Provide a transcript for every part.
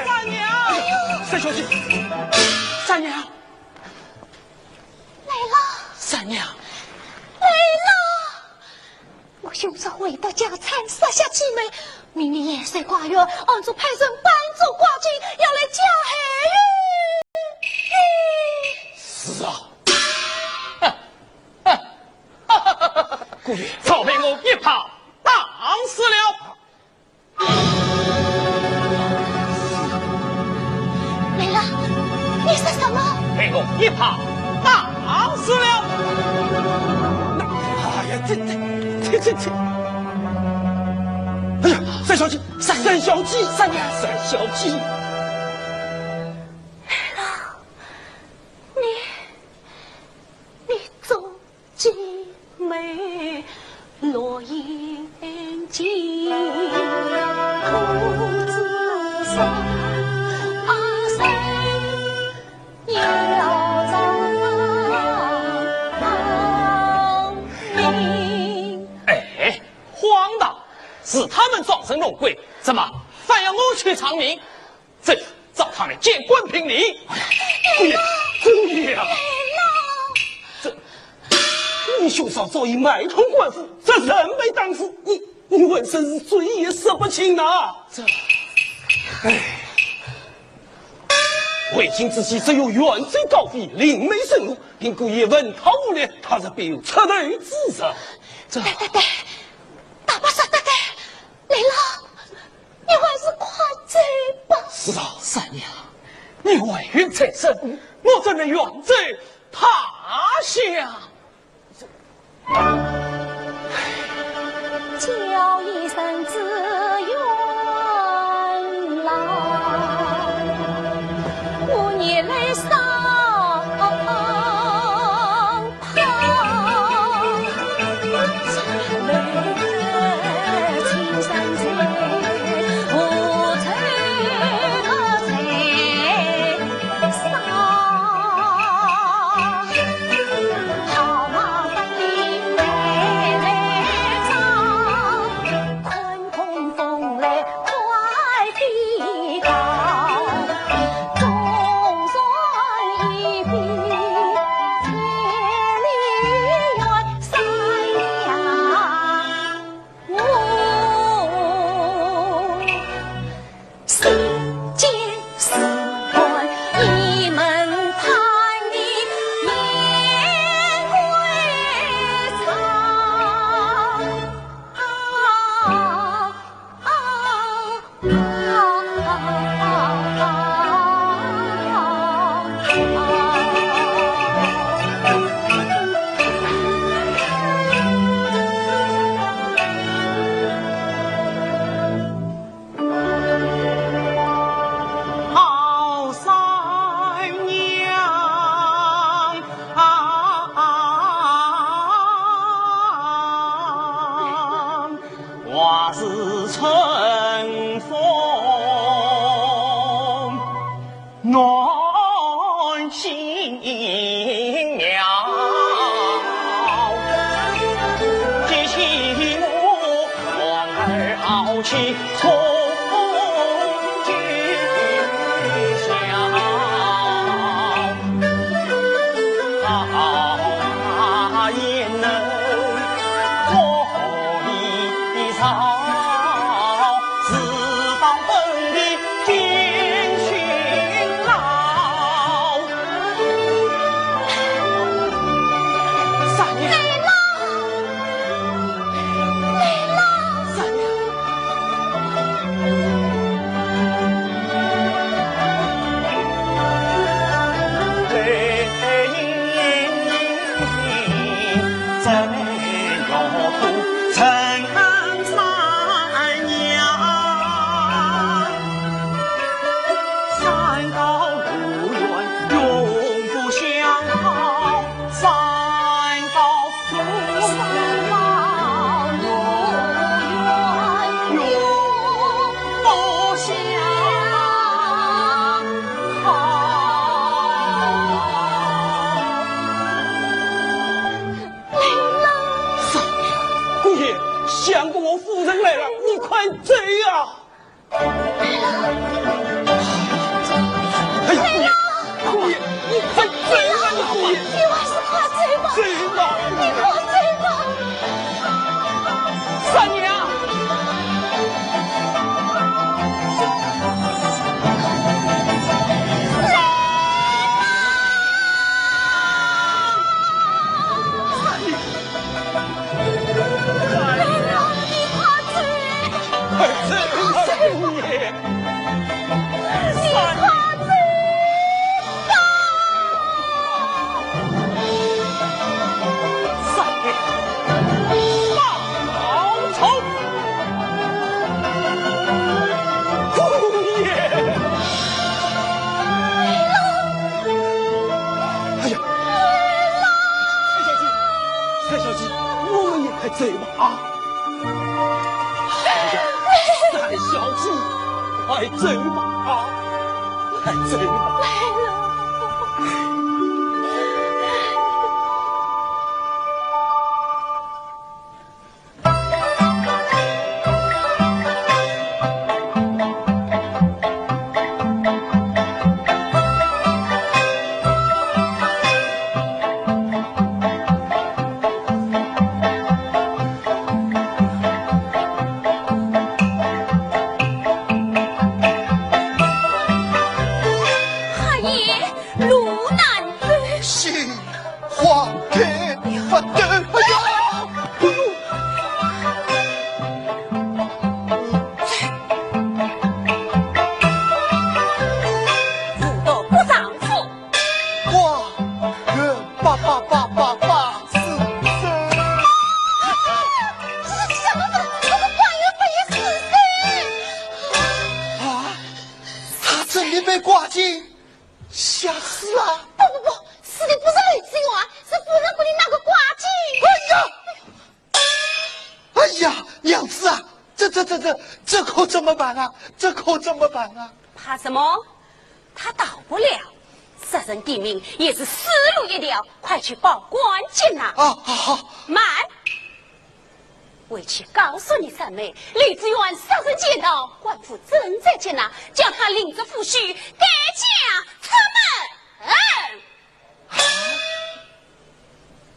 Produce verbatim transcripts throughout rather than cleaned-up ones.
三娘！三小姐！三娘！来了！三娘！来了！我凶手回到家，惨杀小姐妹，命你严守寡院，暗中派人搬走挂金，要来加害于你。是啊。 姑爷，早被我一炮打死了。来了，你说什么？被我一炮打死了。哎呀，这这这这这！哎呀，三小姐，三三小姐，三三小姐。来了，你你做 姐妹落英间，苦自杀，阿三要上名。哎，荒唐！是他们装神弄鬼，怎么反要我去偿命？ 这，找他们见官评理。姑爷，姑爷啊！这，你兄嫂早已买通官府，这人被打死，你，你浑身是罪也说不清呐。这，哎，回京之计，只有远走高飞，灵媒顺路，令姑爷问他无力，他是必有出头之日。这，对对对，大伯说得对，来了。 你还是快走吧。是啊，三娘，你怀孕在身，我怎能远走他乡？这，叫一声紫云郎，我眼泪上淌。姑爷，相公和夫人来了，你快走呀！哎呀，姑爷，姑爷，你快走啊，你姑爷！你还是快走吧。走吧。你快走吧。三娘！三娘！ 快走啊，姑爷！你快走吧！三娘，放曹操！姑爷！哎呀！三小姐，三小姐，我们也快走吧，啊！ 三小姐，快走吧，啊，快走吧。吓死了！不不不，死的不是刘子元，是夫人给你那个挂件。哎呀，哎呀，娘子啊，这这这这这可怎么办啊？这可怎么办啊？怕什么？他逃不了，杀人抵命也是死路一条，快去报官去呐！啊，好好。慢！ 回去告诉你三妹，刘子元杀人潜逃，官府正在接拿，叫他领着夫婿改嫁出门。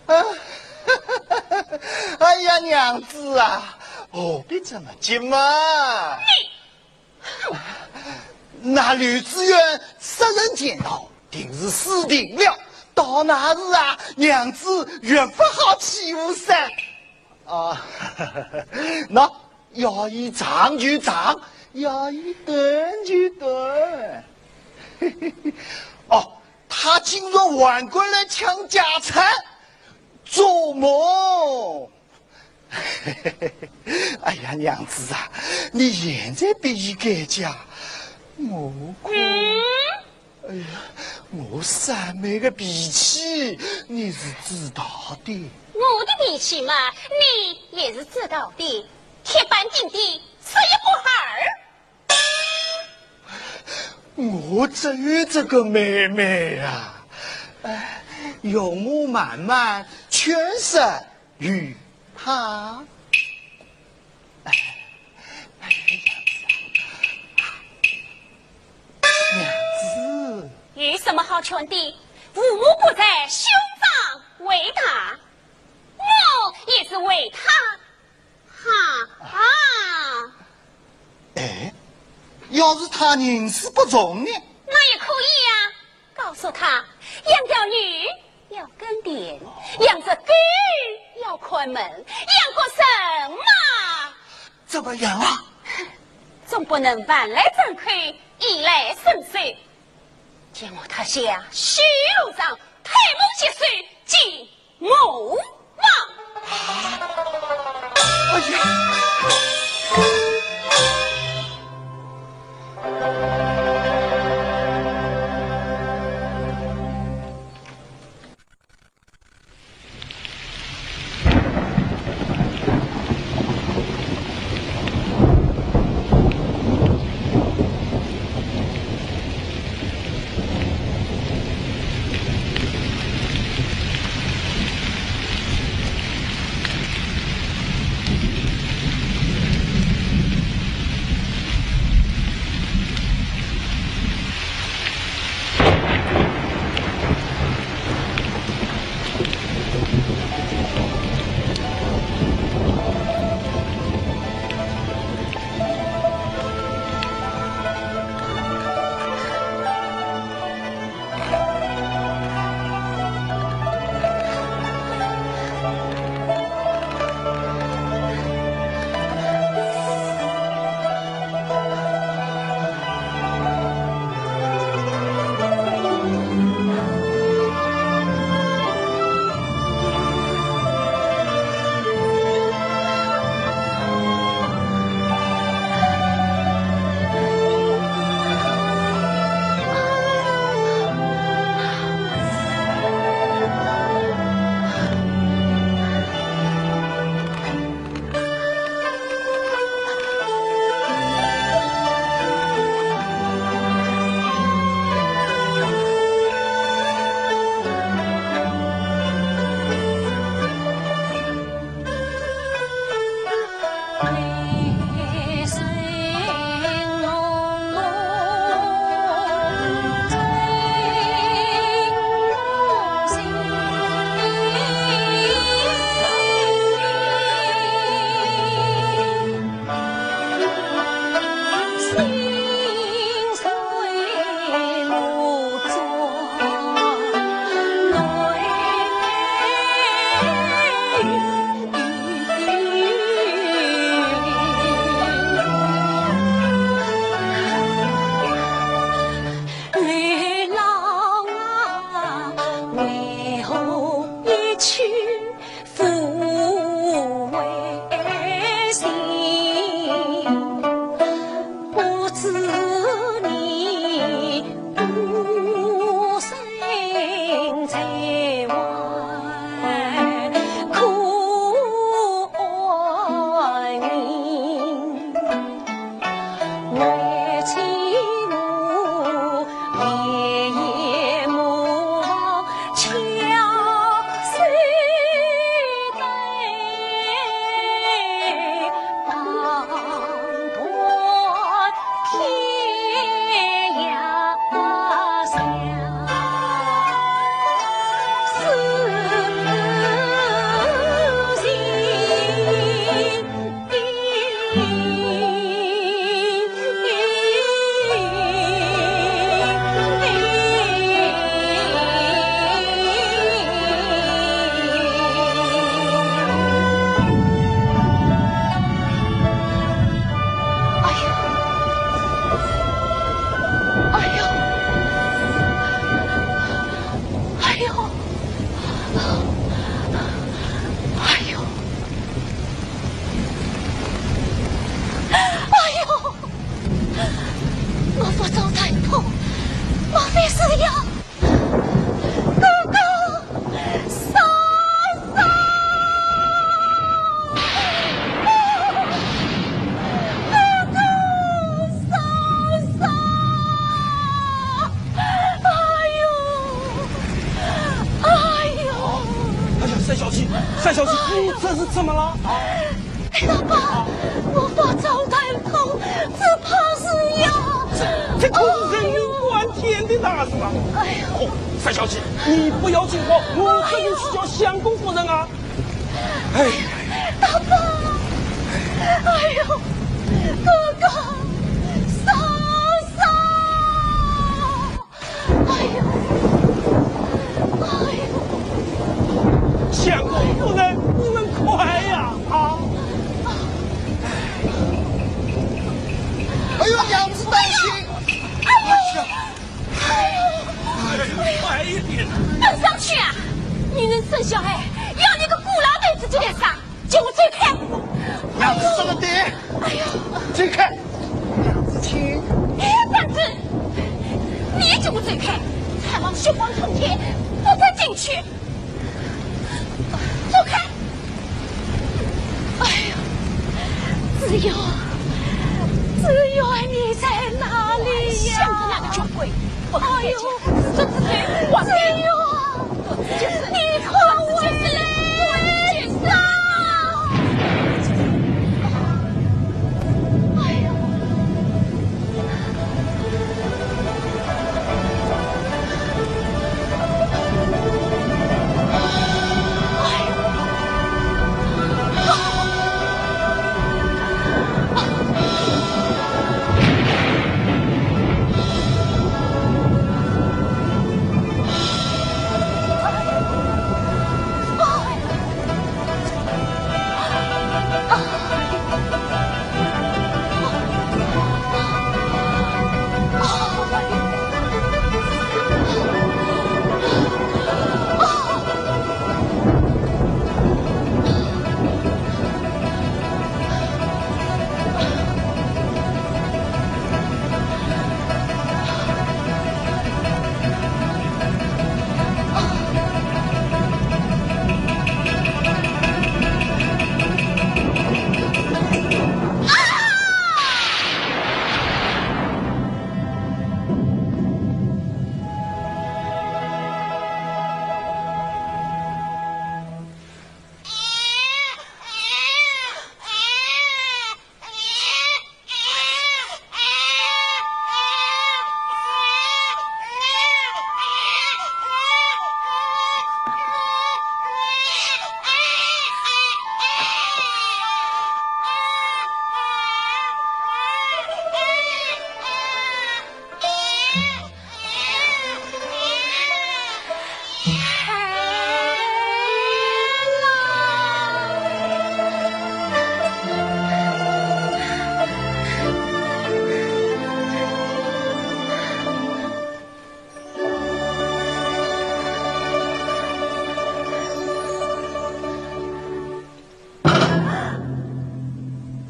啊，哎呀，娘子啊，何必这么急嘛？那刘子元杀人潜逃，定是死定了。到那时啊，娘子越不好欺负噻。 啊，那要伊长就长，要伊短就短。哦，他竟然还敢来抢家产，做梦！哎呀，娘子啊，你现在逼伊改嫁，我可……哎呀，我三妹的脾气你是知道的。我的脾气嘛，你也是知道的，铁板钉钉，说一不二。我只有这个妹妹啊，哎，容我慢慢劝说于她。哎，哎，娘子啊，娘子。有什么好劝的？父母不在，兄长为大，我也是为他。哈啊！哎，要是他人死不从呢？那也可以呀、告诉他，养条鱼要耕田，养只狗要看门，养个人嘛，怎么样啊？总不能饭来张口，衣来伸手。见我他下修罗场，推门携手进谋房。哎呀！这是怎么了？啊？大伯，我发烧太痛，只怕是要……这，这可是人命关天的大事啊！哎呦，哦，三小姐，你不要惊慌，我这就去叫相公夫人啊。哎，大伯，哎呦，哥哥，嫂嫂。 哎呦，哎呦！相公夫人，你们快呀！啊！哎呦，娘子当心！哎呦，哎呦，哎呦，快一点！等上去啊！你能生小孩，要你个孤老头子做点啥？ 给我走开！娘子说得对，哎呦，走开！娘子请。哎，板子，你也给我走开！探望血光通天，不准进去！走开！哎呦，子由，子由，你在哪里呀？想着那个穷鬼，我看见，哎呦，这是谁？我子由！ 你快回来！哎呀！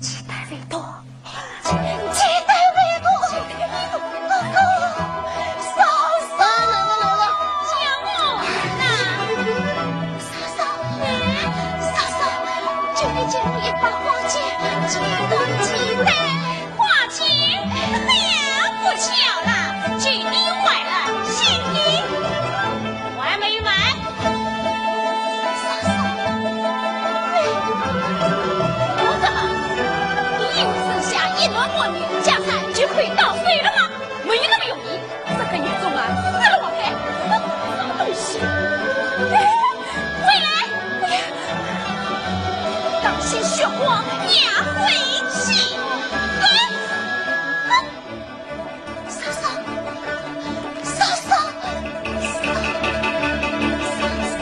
期待未到，期待未到，哥哥，嫂嫂，来了，来了。叫我呢？嫂嫂，嫂嫂，求你借我一把花剑，期待，期待。花剑？哎呀，不巧了，借你坏了心眼。还没有买。 嫂嫂，哎，我的妈！你因为生下一男半女，家产就可以到手了吗？没有那么容易。这个女中啊，死了活该，什么东西？哎，回来！哎呀，当心血光，娘回去。哎，哎。 嫂嫂，嫂嫂，嫂嫂。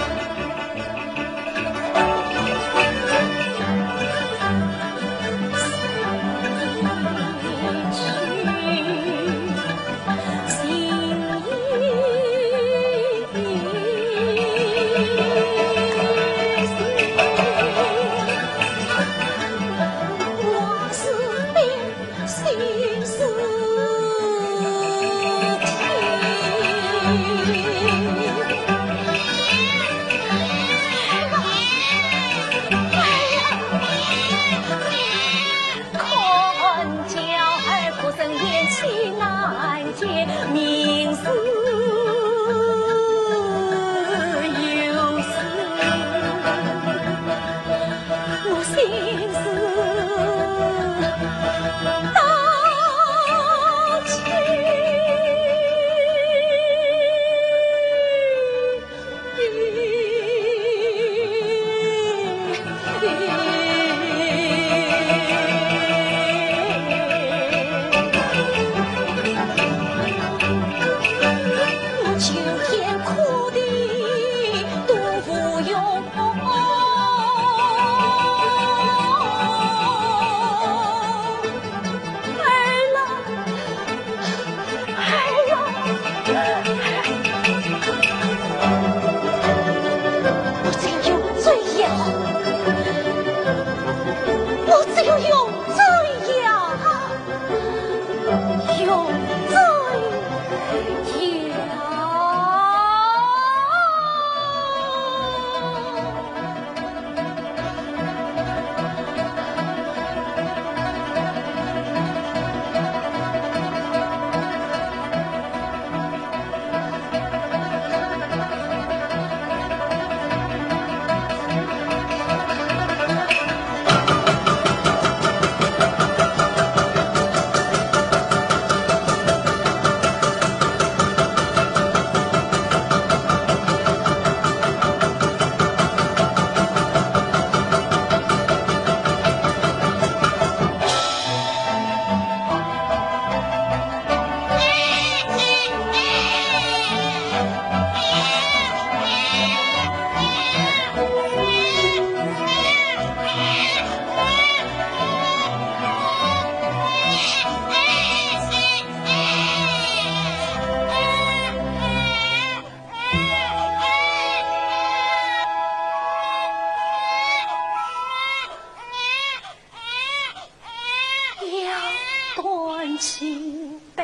清悲，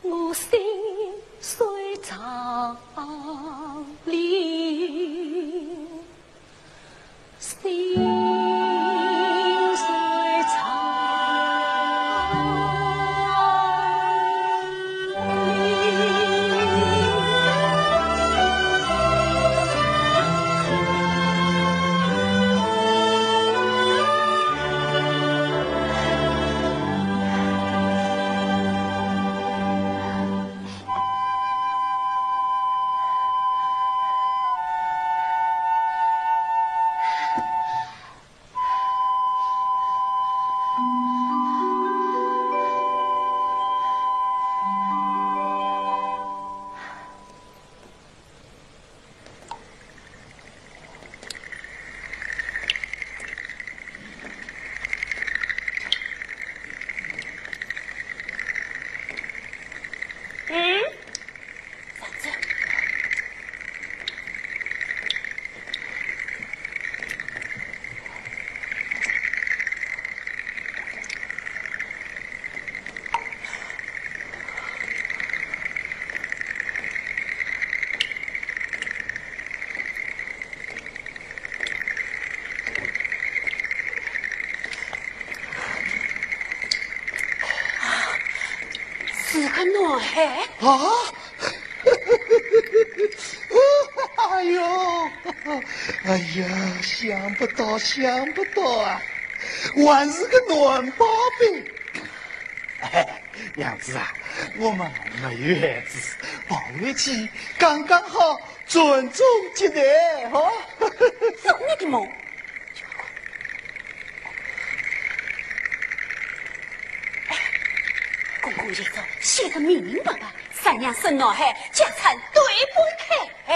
我心虽长里，心虽长里。嗯？啥子？是个男孩？啊？哎呦，哎呀，想不到，想不到啊，还是个男宝贝。哎，娘子啊，我们没有孩子，抱回去刚刚好，传宗接代，哈。做你的梦。 哎，公公爷早写得明明白白，三娘生男孩，家产对半开。哎，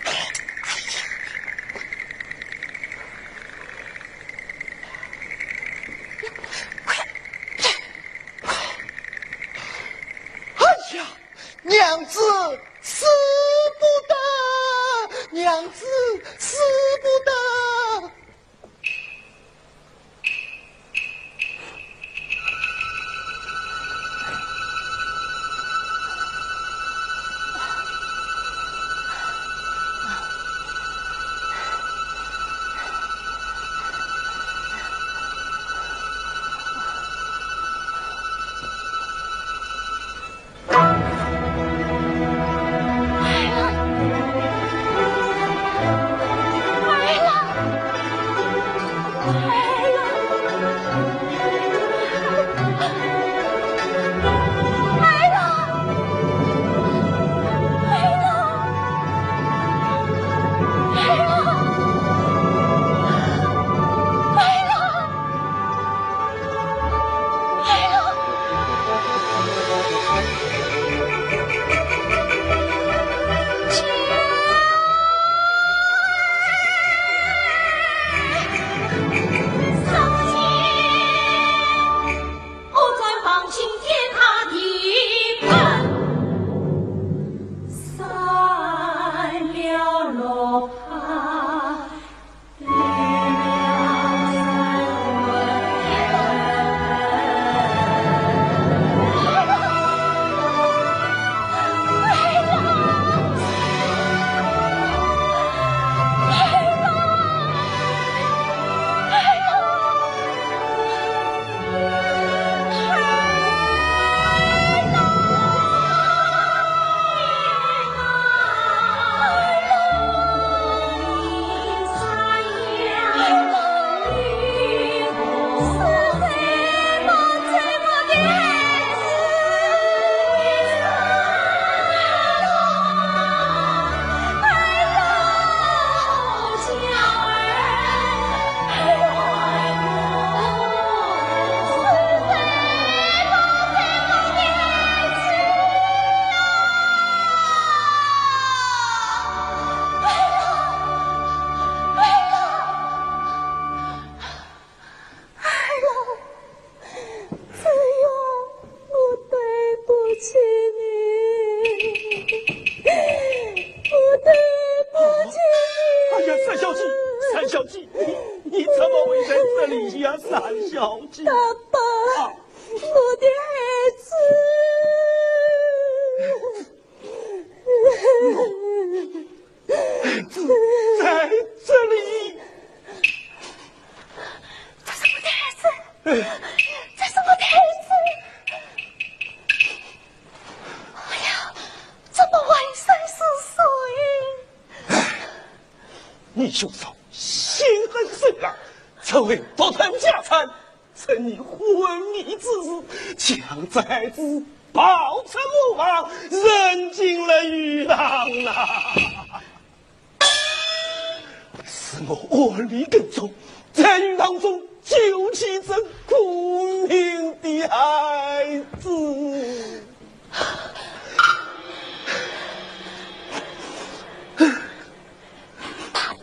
哎呀，快，哎呀，娘子， 使不得，娘子，使不得。小姐，你，你怎么会在这里呀，三小姐？爸爸，啊。我的孩子。孩子在这里。这是我的孩子，这是我的孩子。哎呀，怎么会生死所以？ 你兄嫂心狠手辣，趁你独吞家产，趁你昏迷之时，将这孩子抱出母房，扔进了鱼塘啊！是我暗里跟踪，在鱼塘中救起这苦命的孩子。 爸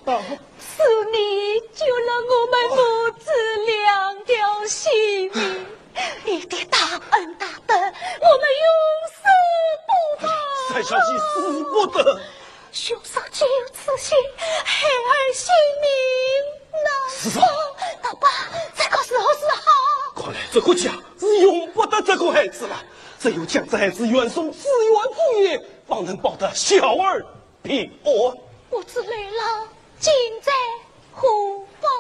爸，是你救了我们母子两条性命，你的大恩大德，我们永世不忘。三小姐，使不得。兄嫂救此心，孩儿性命难保。是啊。爸爸，这可如何是好？看来这个家是容不得这个孩子了，只有将这孩子远送紫苑姑爷，方能保得小儿 平安。我知累了，今在何方？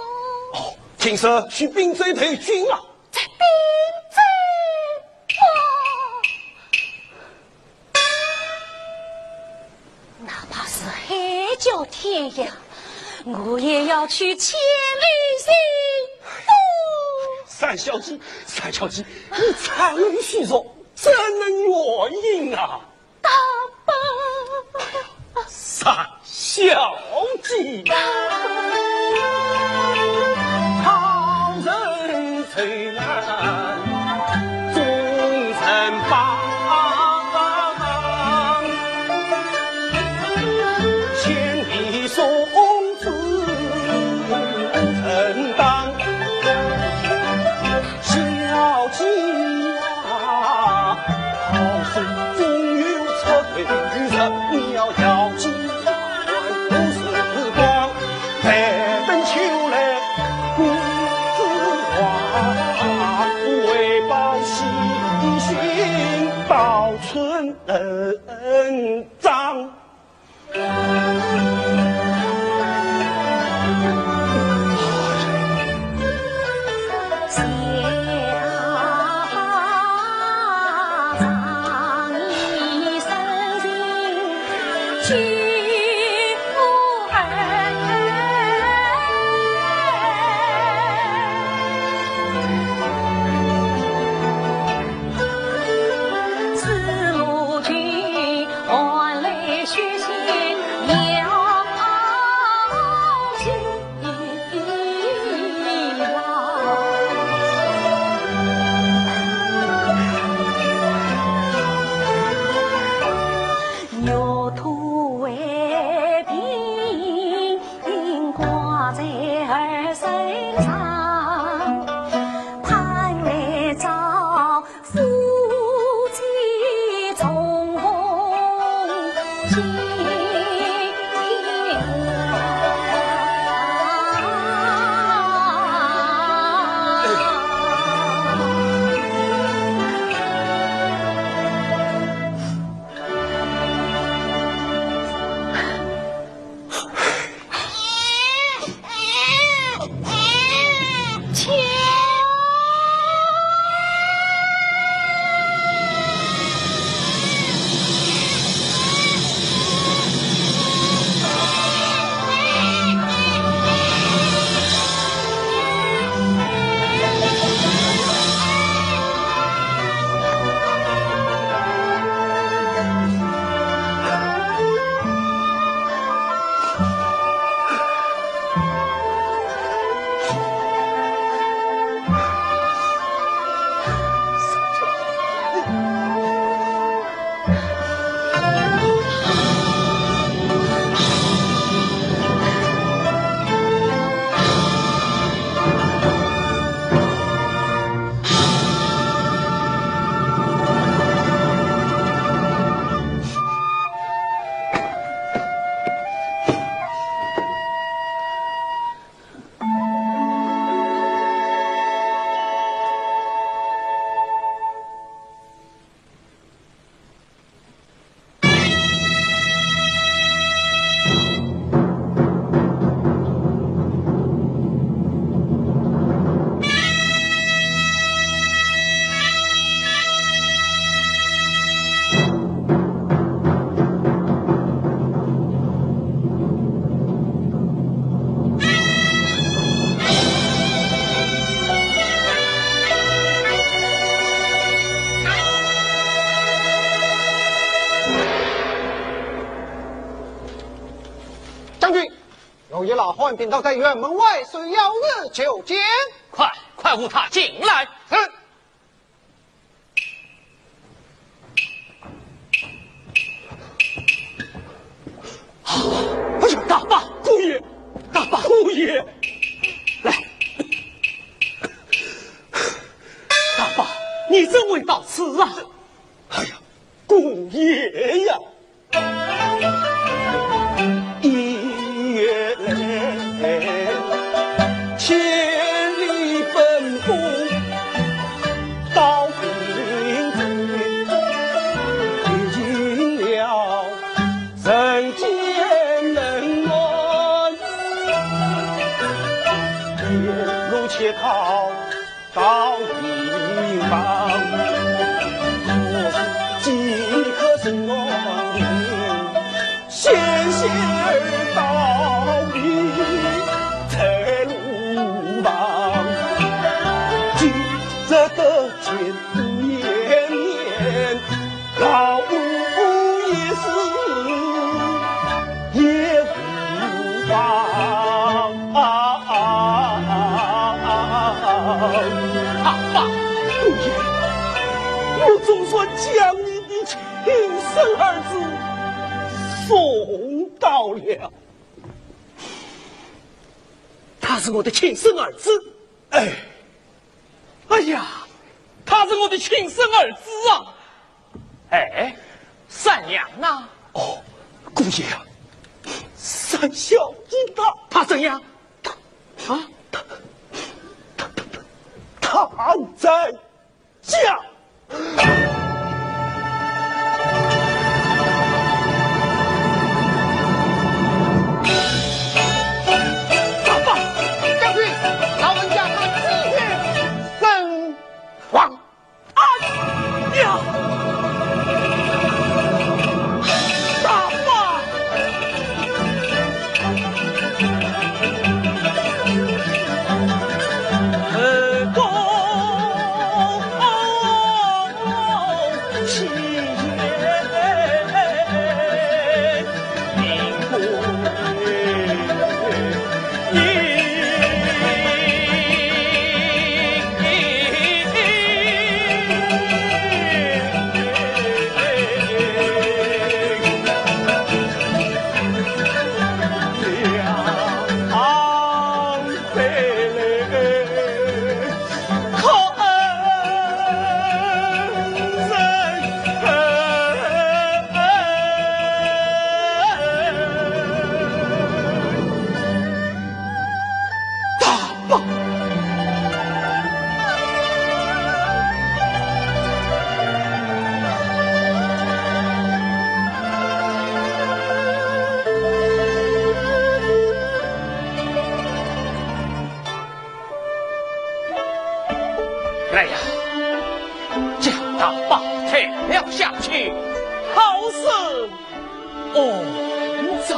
哦，听说去滨州投亲啊。在滨州啊？哪怕是海角天涯，我也要去千里寻夫。三小姐，三小姐，你畅语虚说，怎能圆盈啊？ 大伯。三小姐。小姐呀，好事总有出头日，你要咬紧牙关度时光，待等秋来谷子黄，为报喜讯报春章。官兵都在辕门外，谁要日求见？快，快护他进来。是。哎呀，大伯，姑爷，大伯，姑爷，来，大伯，你怎会到此啊？哎呀，姑爷呀！ 一月来，千里奔波到平城，历尽了人间冷暖，一路乞讨 到地方，我是饥渴身亡，险些儿逃避在路旁。今日得见面， 老夫也是也无妨。大伯，姑爷，我总算将你的亲生儿子送到了。他是我的亲生儿子。哎，哎呀，他是我的亲生儿子啊！ 哎，三娘呢？哦，姑爷啊，三小姐她……她怎样？她……啊？她……她……她……她在家。大伯，将军，老人家他今天身亡。 哎呀！大伯！大伯！来呀，将大伯抬了下去，好生 哦，走。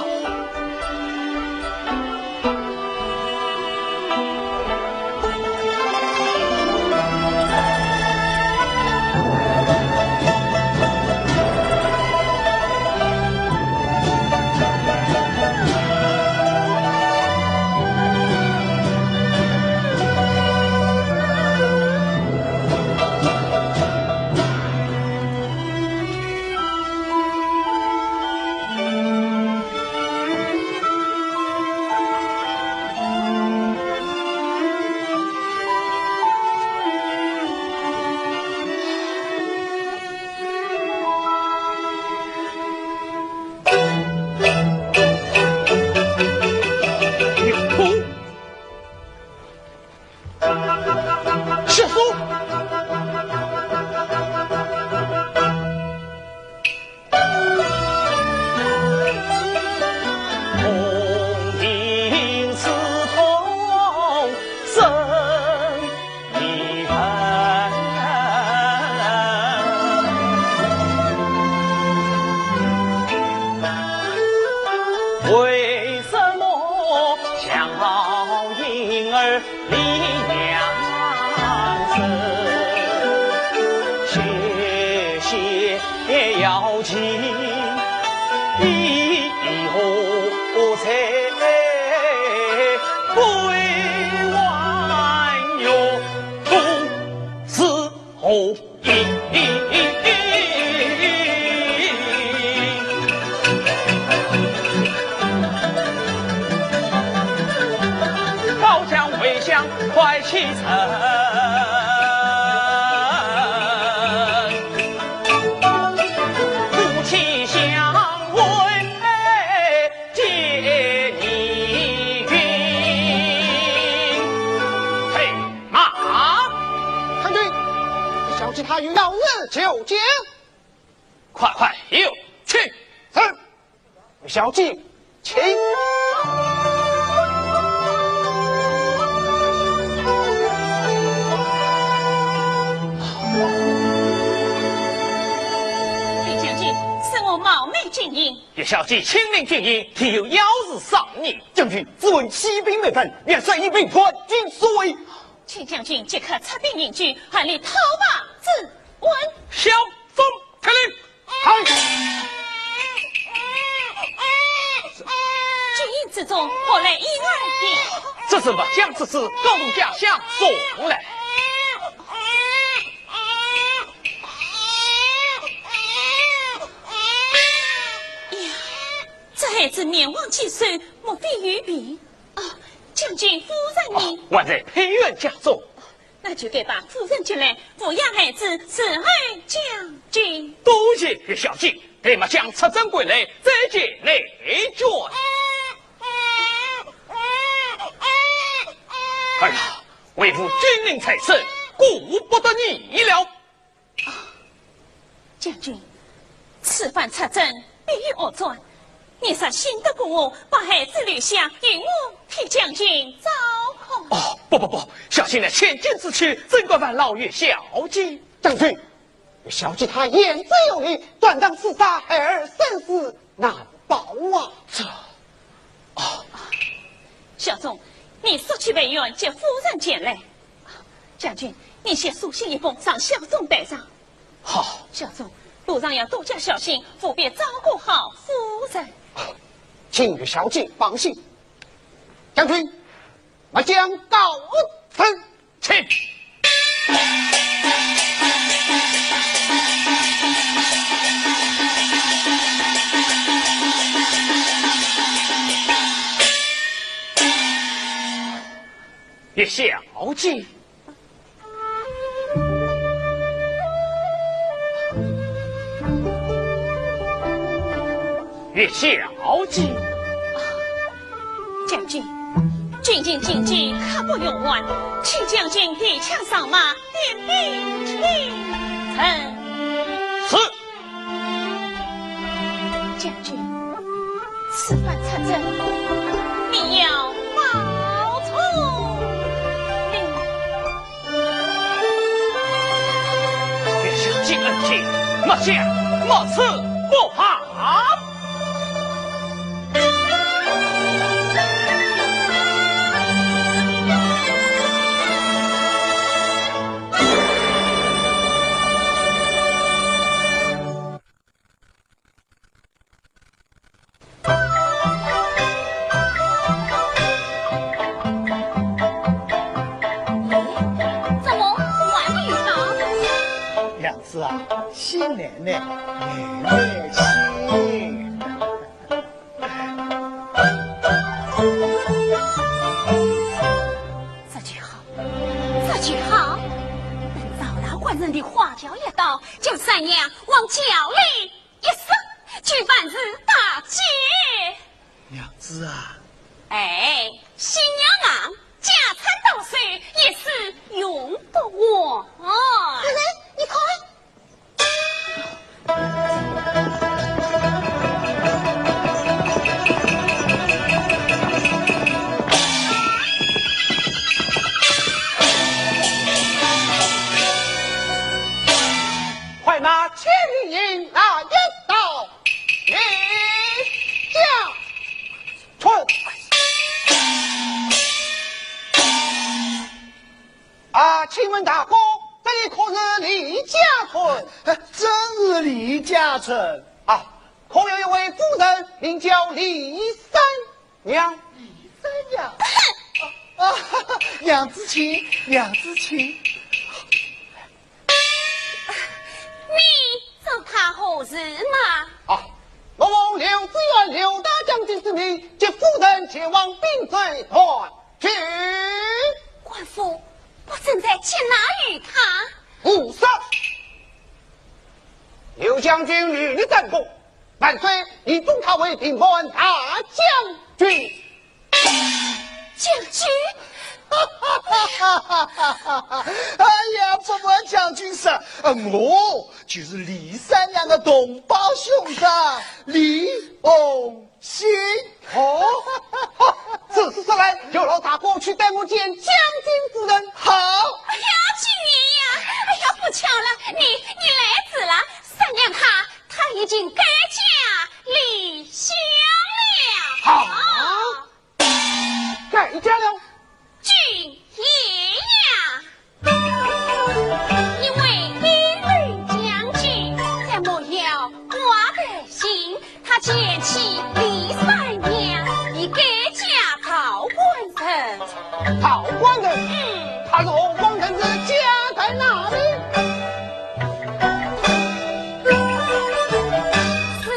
相快启程，夫妻相会见你云。备马。将军，小姐她有要事求见。快快有请。是。 小姐，请。李将军，恕我冒昧进言。叶小姐，请您进言，定有要事商议。将军，只闻起兵未稳，元帅已被叛军所围。请将军即刻出兵营救，办理讨伐之案。小凤，开令。 嗨！军营之中，何来一案一？这是末将之子，告诉家相送来。呀，这孩子面黄肌瘦，莫非有病？哦，将军夫人呢？哦，还在配院家中。 那就该把夫人接来，抚养孩子，伺候将军。多谢叶小姐，待末将出征归来，再见内眷。哎呀，为父军令在身，顾不得你了。 将军，此番出征必有恶转，你若信得过我，把孩子留下，由我替将军照看。哦，不不不，小心了千金之躯，怎敢烦劳叶小姐？将军，小姐她言之有理，断当是杀孩儿生死难保啊。这，哦， 小仲，你速去备院，接夫人前来。将军，你写书信一封，上小仲带上。好。小仲，路上要多加小心，务必照顾好夫人。请叶小姐放心。将军，末将告辞。 请。叶小姐。 叶小姐。将军，军情紧急，刻不容缓，请将军提枪上马，点兵进城。是。将军，此番出征，你要保重了。 叶小姐恩情，末将没齿不忘。怎么还没有到？娘子啊，喜奶奶，奶奶喜。这就好，这就好。等赵老官人的花轿一到，将三娘往轿里 一送，就万事大吉。娘子啊。哎，新娘郎，家产到手，一世用不完。奶奶，你看。快拿千里银拿一道。 李家春。啊，请问大哥，这里可是李家村？哎，正是李家村。啊，可有一位夫人名叫李三娘？李三娘？啊，娘子请，娘子请。 你找她何事嘛？啊，我奉刘知县刘大将军之命，接夫人前往滨州团聚。府，不准再接纳于他。胡说！刘将军与你争功，万岁已封他为平叛大将军。将军？哎呀，不瞒将军说，呃，我就是李三娘的同胞兄长，李凤新。哦，此事说来，就劳大哥去带我见将军夫人。好。哎呀，金爷呀，哎呀，不巧了，你，你来迟了。三娘她，她已经改嫁李湘了。啊？改嫁了？金爷呀，因为你刘将军在莫要挂的心，他嫌弃李三娘，已改嫁陶官人。陶官人？嗯。他是何方人士，家在哪里？是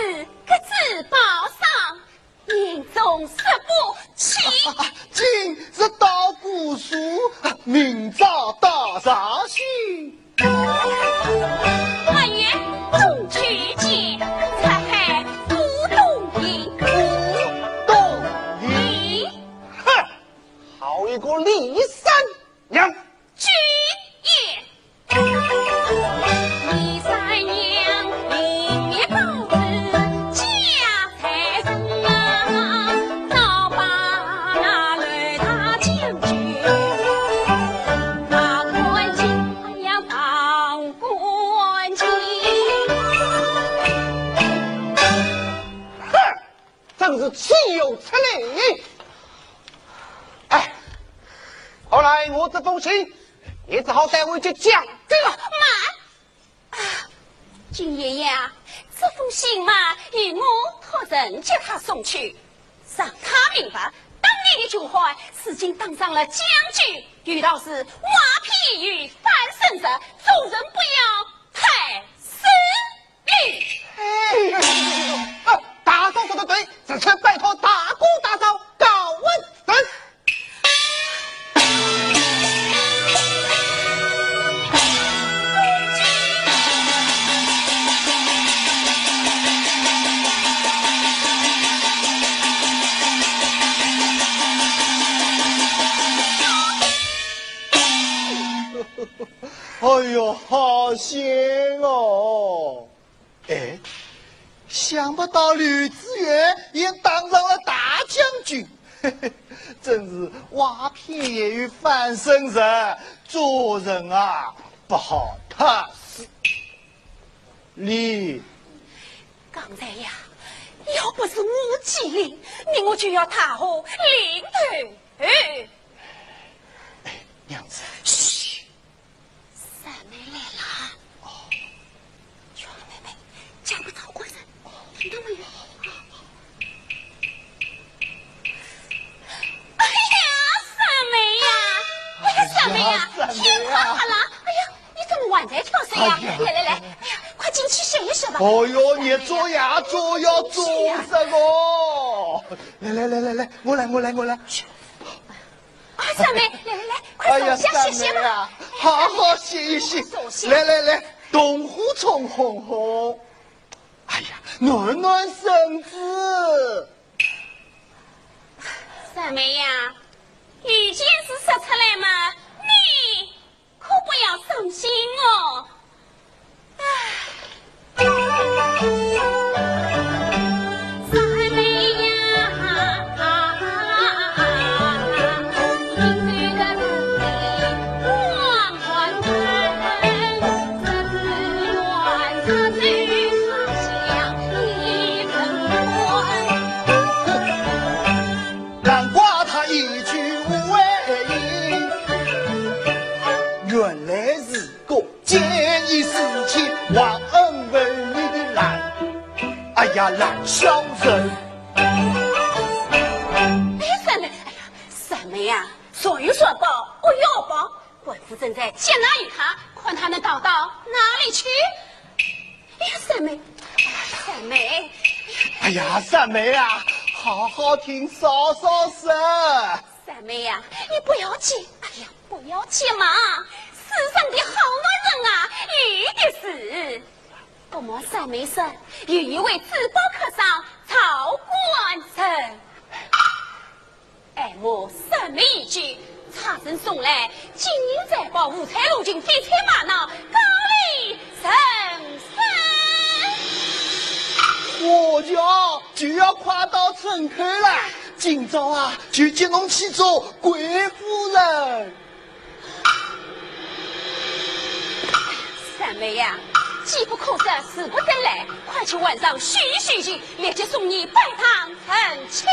个自报上，年终十八期。今日到姑苏，明朝到绍兴。八月中秋节，出海赴东瀛。赴东瀛？哼，好一个李三娘！军爷。李三娘一面包子夹在身啊，倒把那刘大将军那官人，哎呀，当官人。哼，真是岂有此理！哎，后来我这封信也只好带回去将军了。慢！ 啊，金爷呀，这封信嘛，由我托人接他送去，让他明白，当年的旧欢，如今当上了将军，有道是，瓦片有翻身日，做人不要太势利。哎，啊，大嫂说得对，这次拜托大哥大嫂，告辞。 哎呦，好险哦！ 哎，想不到刘知远也当上了大将军，真是瓦片也有翻身日，做人啊，不好太势利。刚才呀，要不是我机灵，你我就要踏下灵头。哎，娘子。嘘。 三妹来了。哦。小妹妹，讲不着官人，听到没有？哎呀，三妹呀，哎呀，三妹呀，哎呀，三妹呀。天快黑了，哎呀，你怎么还在挑水呀？哎呀。来来来，哎呀，快进去歇一歇吧。哦哟，你做呀做呀做什么？来来来来来，我来我来我来。去。 啊，三妹，来来来，快坐下歇歇吧。哎呀，三妹啊，好好歇一歇。坐下。来来来，同壶冲红红。哎呀，暖暖身子。三妹呀，有件事说出来嘛，你 可不要伤心哦。唉。难怪他一句无回音，原来是个见异思迁、忘恩负义的烂，哎呀，烂小人！哎，三妹，哎呀，三妹呀，善有善报，恶有恶报，官府正在接纳于他，看他能逃到哪里去？哎呀，三妹，哎呀，三妹。哎呀，三妹啊，好好听嫂嫂说。三妹呀，你不要急。哎呀，不要要急嘛，世上的好男人啊，有的是。不瞒三妹说，有一位珠宝客商曹官人，爱慕三妹已久，差人送来金银财宝、五彩罗裙、翡翠玛瑙，高礼成双。我家就要快到村口了，今朝啊，就接侬去做贵夫人。 三妹呀，机不可失，时不等来，快去换上许胥衣，立即送你拜堂成亲。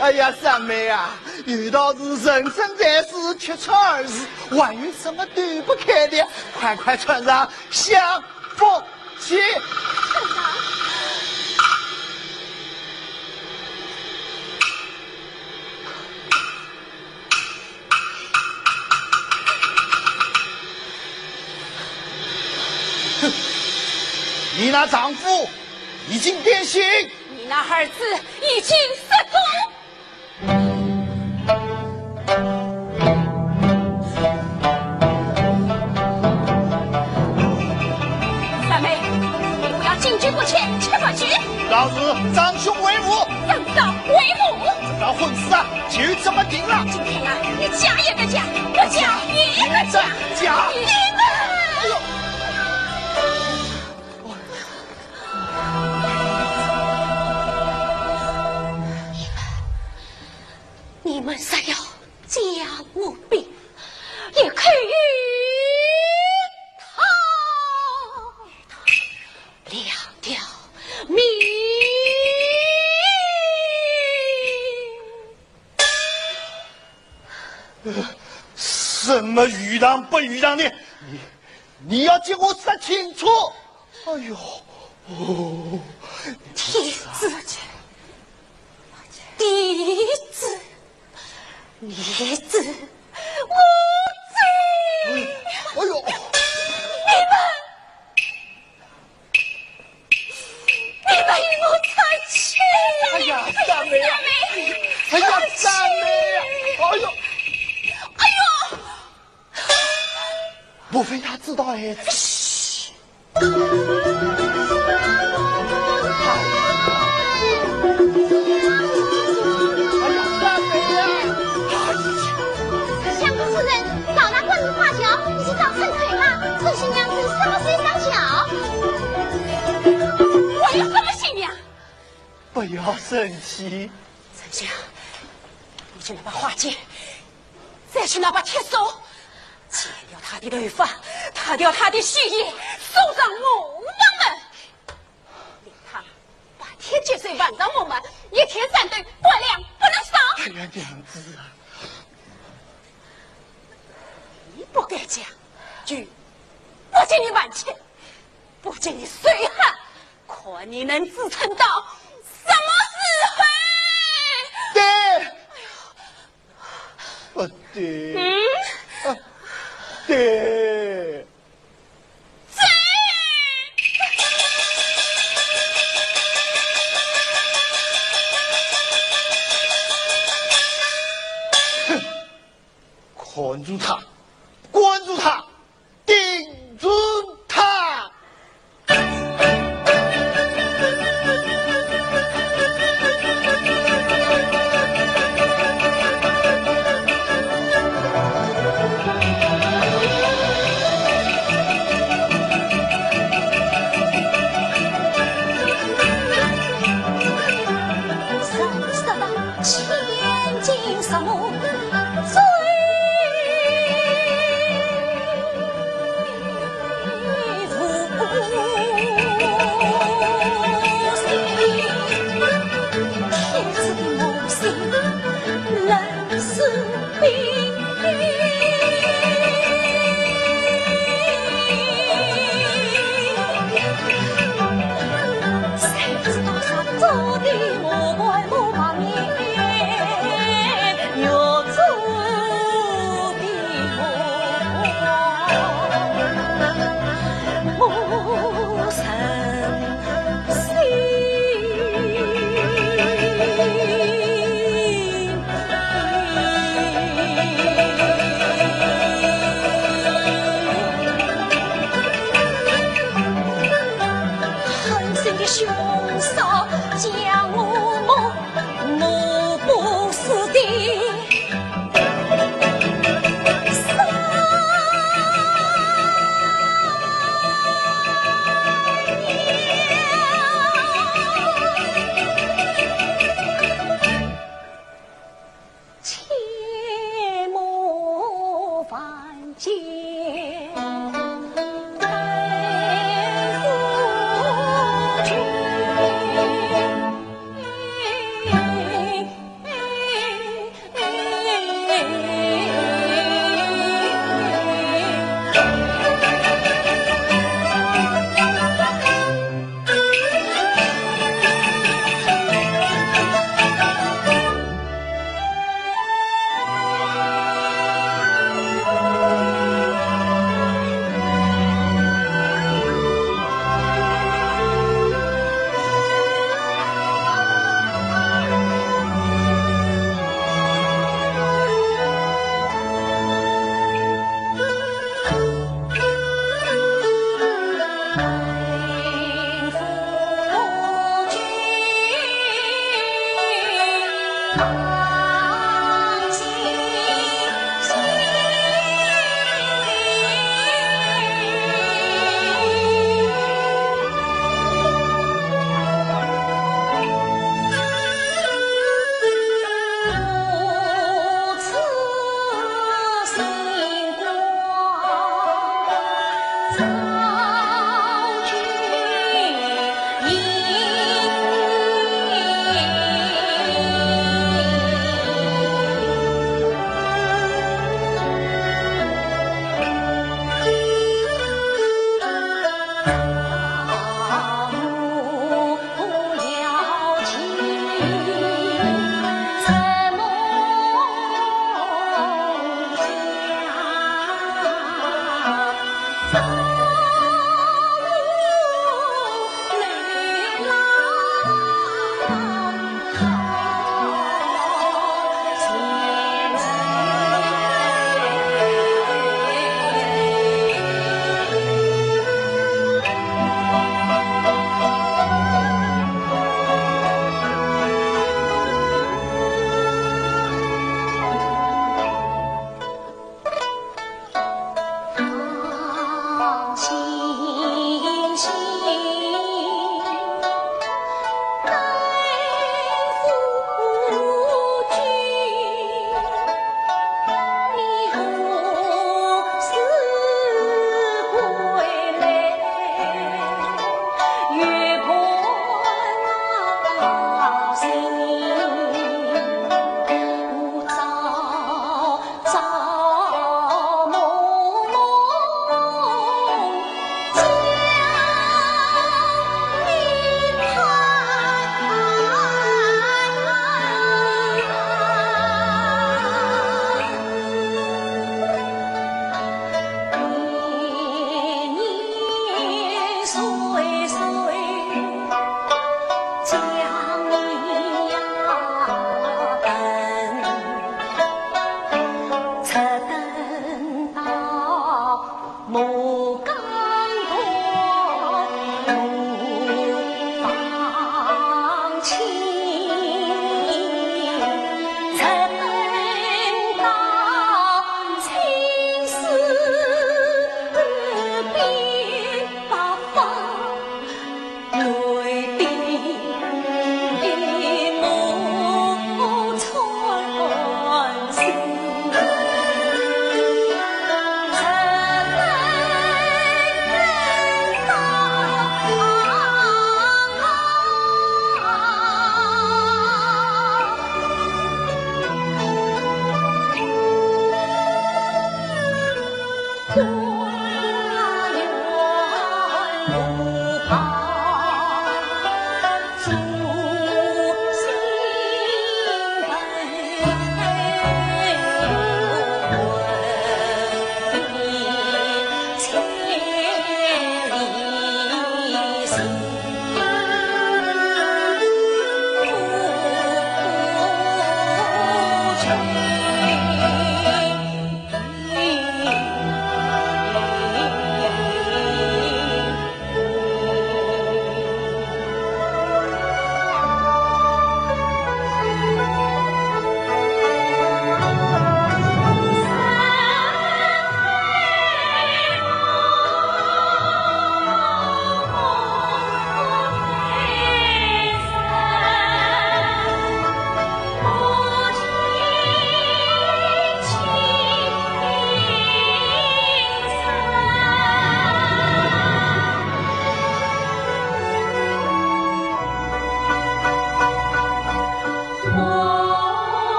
哎呀，三妹啊，有道是人生在世，吃穿二字，还有什么躲不开的？快快穿上相府 去。哼，你那丈夫已经变心，你那儿子已经失踪。 三妹，你我要进酒不前吃饭去。老子长兄为父，长嫂为母。这条婚事啊，就这么定了。今天啊，你嫁也得嫁，不嫁也得嫁。嫁，嫁。你们！你们，你们若要嫁我，也可以讨两条命。 什么余堂不余堂的？你，你要给我说清楚！哎呦，哦，天子，地子，你子，我子。哎呦，你们 你们与我成亲！哎呀，三妹啊！哎呀，三妹啊！哎呦！哎呦！莫非他知道哎？嘘！哎呀，三妹啊！哎呀！ 相公夫人，老衲官人花轿已经到村口了，这新娘子什么时候上轿？我有什么新娘？不要生气。丞相，你去拿把花剑，再去拿把铁锁，剪掉她的头发，脱掉她的须衣，送上磨坊门。 令她白天接受，晚上磨墨，一天三顿，百两不能少。哎呀，娘子啊！你不该讲，就不给你晚节，不给你岁寒，看你能支撑到什么时候？对。哎呦， 不对。嗯？啊，对。哼，看住他，关住他， 盯住他。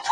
到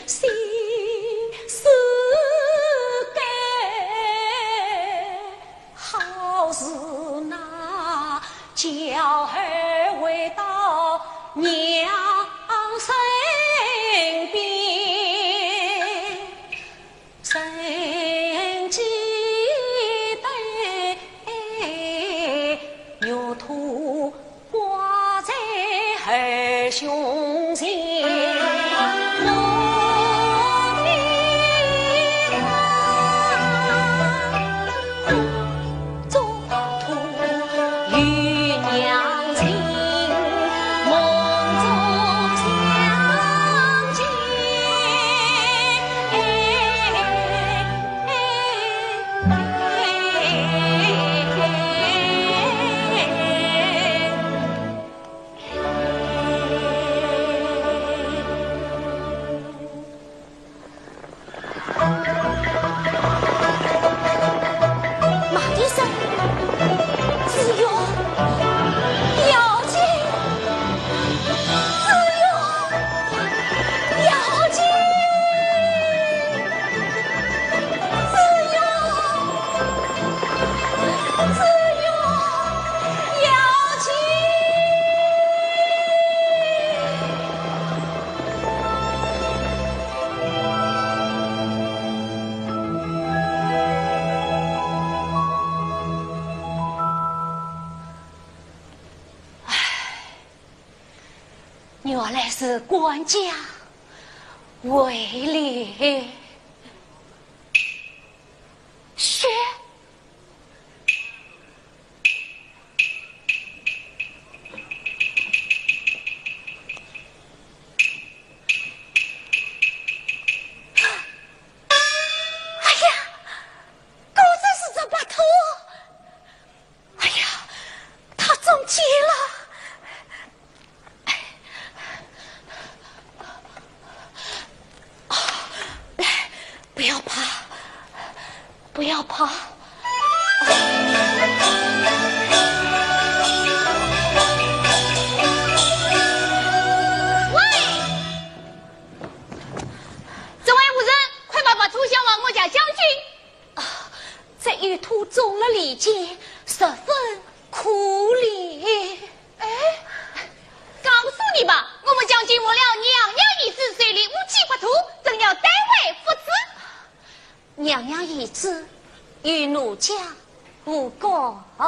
此。好事那娇儿回到娘身边，身记得玉兔挂在儿胸前。子玉，要紧！子玉，要紧！子玉，子玉，要紧！ 唉，原来是管家回来。雪。 哎呀，果真是只白兔！哎呀，它中计了！哎，啊，来，不要怕，不要怕。喂！ 这位夫人，快把白兔交还我家将军。啊，这玉兔中了利箭，十分可怜。哎，告诉你吧，我们将军忘了娘娘遗旨，手里无几白兔，正要带回复旨。娘娘遗旨与奴家无关。哎，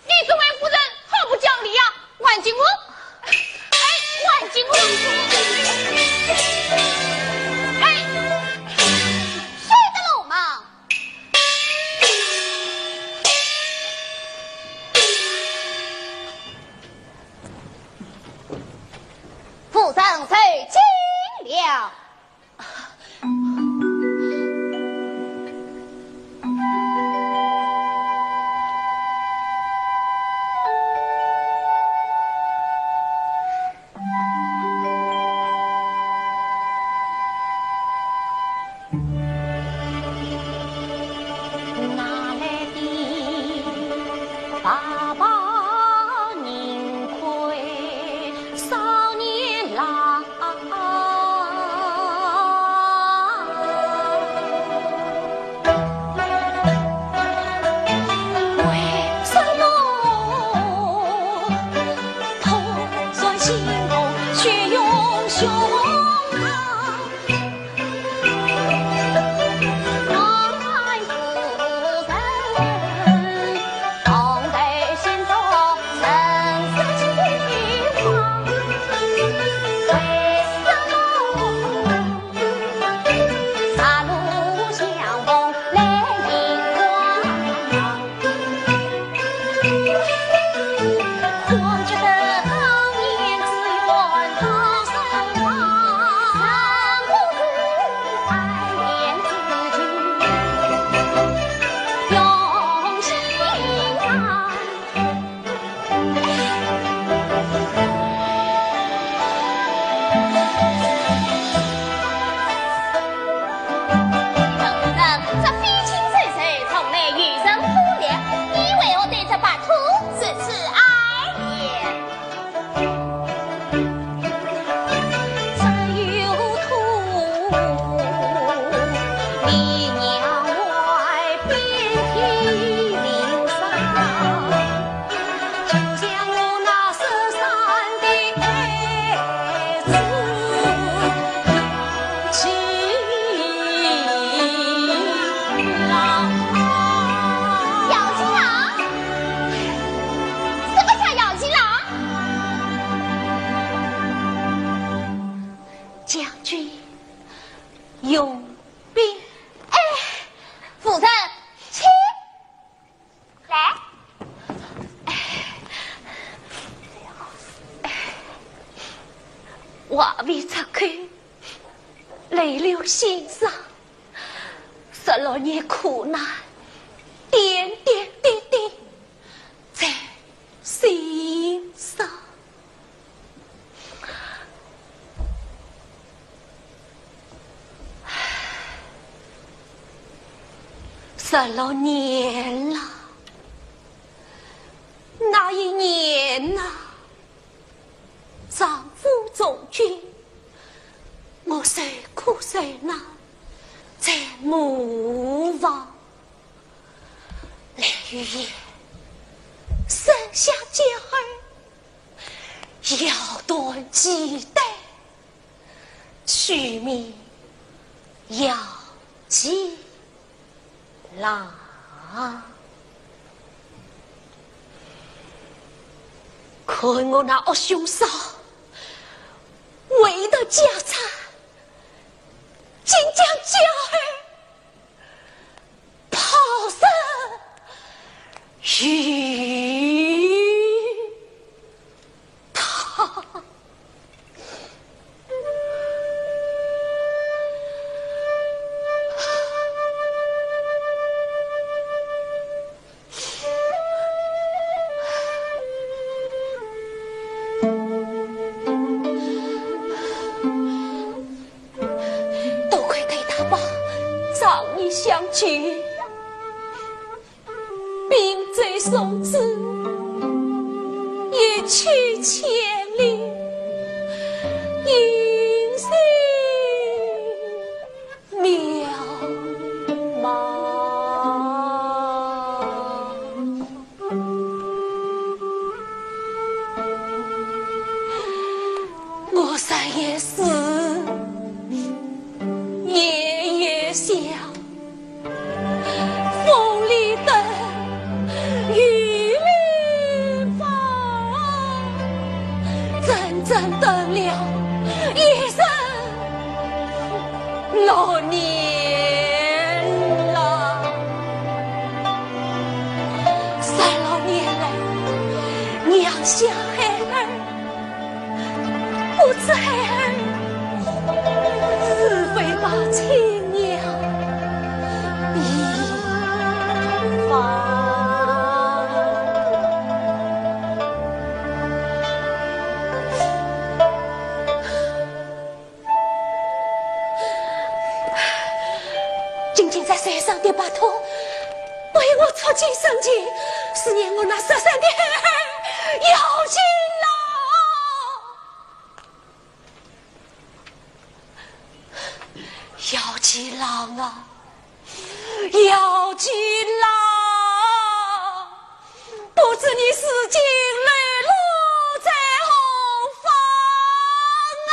你这位夫人好不讲理呀！还给我！哎，还给我！哎，休得鲁莽！夫人受惊了。这非亲非故，从来与人不了，你为何对这白兔如此爱恋？姚金郎？什么叫姚金郎？将军用兵。哎，夫人，请。 来。话未出口，泪流心上。十六年苦难，点点滴滴在心上。十六年了，那一年呐，丈夫从军，我受苦受难在磨坊。 来雨夜，生下娇儿，要断脐带，取名姚继郎。看我那恶凶手，为得家产，竟将娇儿 抛尸于他。多亏对大伯仗义相救，并州送子，一去千里，音信渺茫。 我日夜思，夜夜想，风里等，雨里望，整整等了一生 六年了，十六年来，娘想孩儿，不知孩儿是否把亲娘遗忘。 仅仅在山上的白兔，为我触景生情，思念我那失散的孩儿姚继郎。姚继郎啊，姚继郎！ 不知你如今流落在何方啊？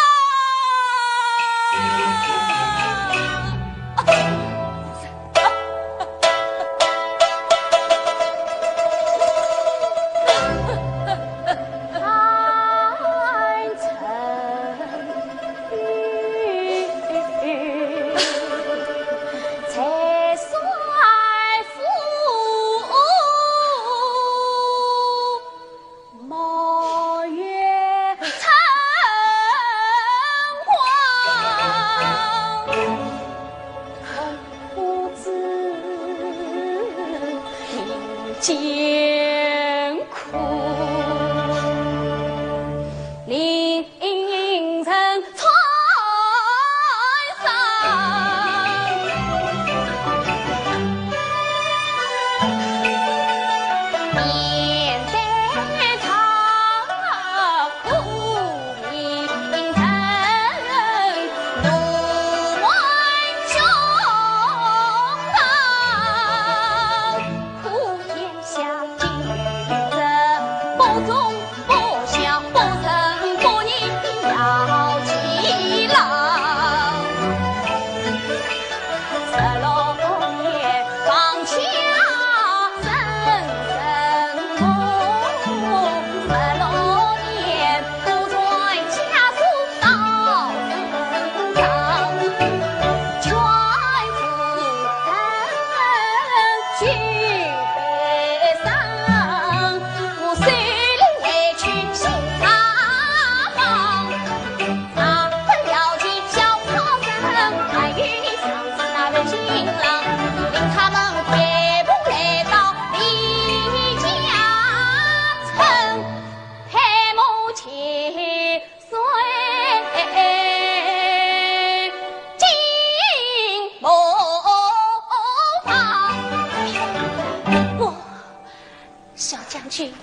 君，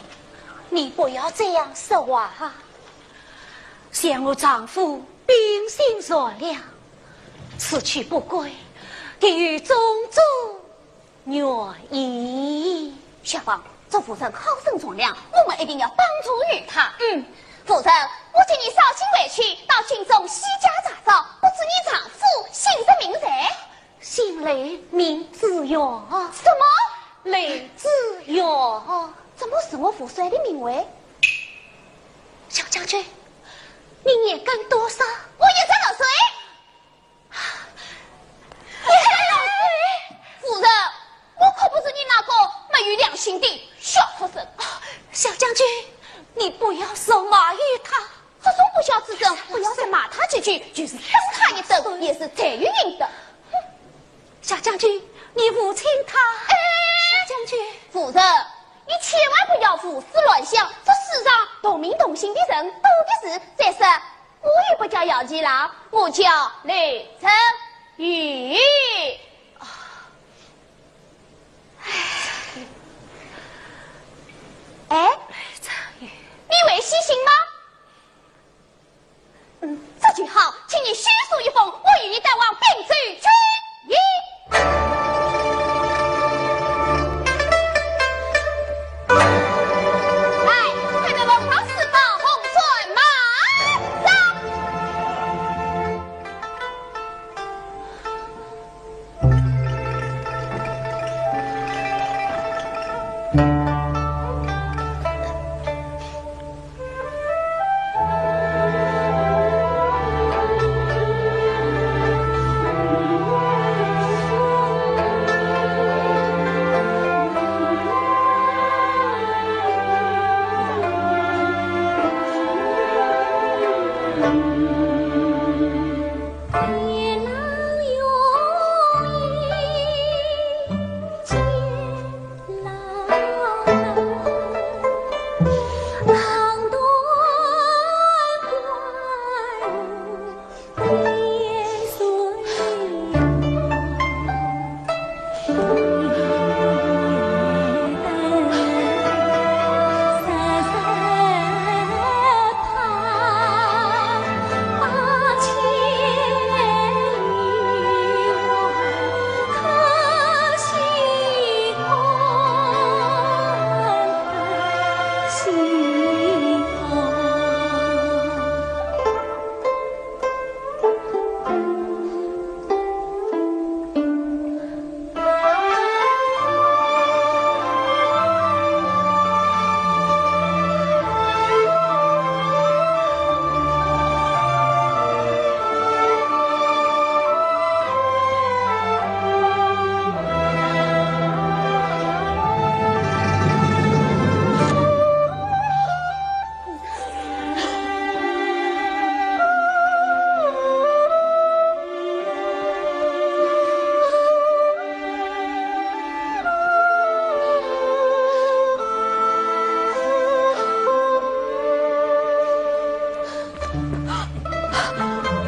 你不要这样说话啊！想我丈夫秉性善良，此去不归，定有种种原因。小王，这妇人好生善良，我们一定要帮助于她。嗯。夫人，我请你捎信回去，到军中细加查找，不知你丈夫姓甚名谁？ 姓雷名子元。什么？雷子元。怎么是我父帅的名讳？小将军，你年庚多少？我也才六岁。你才六岁？夫人，我可不是你那个没有良心的小畜生。小将军，你不要咒骂于他。 这种不孝之人，不要再骂他几句，就是打他一顿，也是罪有应得。哼。小将军，你无情他。哎，小将军，夫人，你千万不要胡思乱想，这世上同名同姓的人多的是。再说，我也不叫姚继郎，我叫雷成宇。哎，你会写信吗？ 嗯，这就好，请你先书一封，我与你带往并州军营。来，快给我放四包红酸麻子。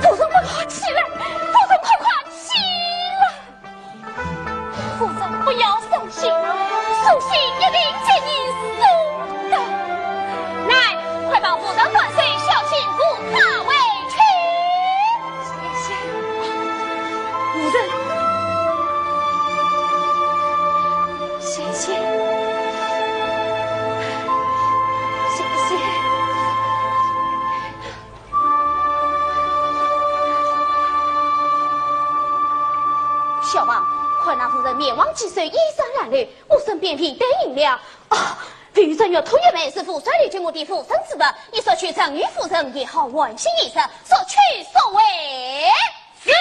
夫人，快快起来！夫人，快快起来！ 夫人，不要伤心，书信一定替你送到。来，快帮夫人换水，小心扶她回去。谢谢，夫人。谢谢，谢谢。 小王，看那妇人面黄肌瘦，衣衫褴褛，我身边未带银两。啊，未曾有同学们是父帅留给我的护身之物，你索取赠与夫人也好换新衣裳，索取索回。是。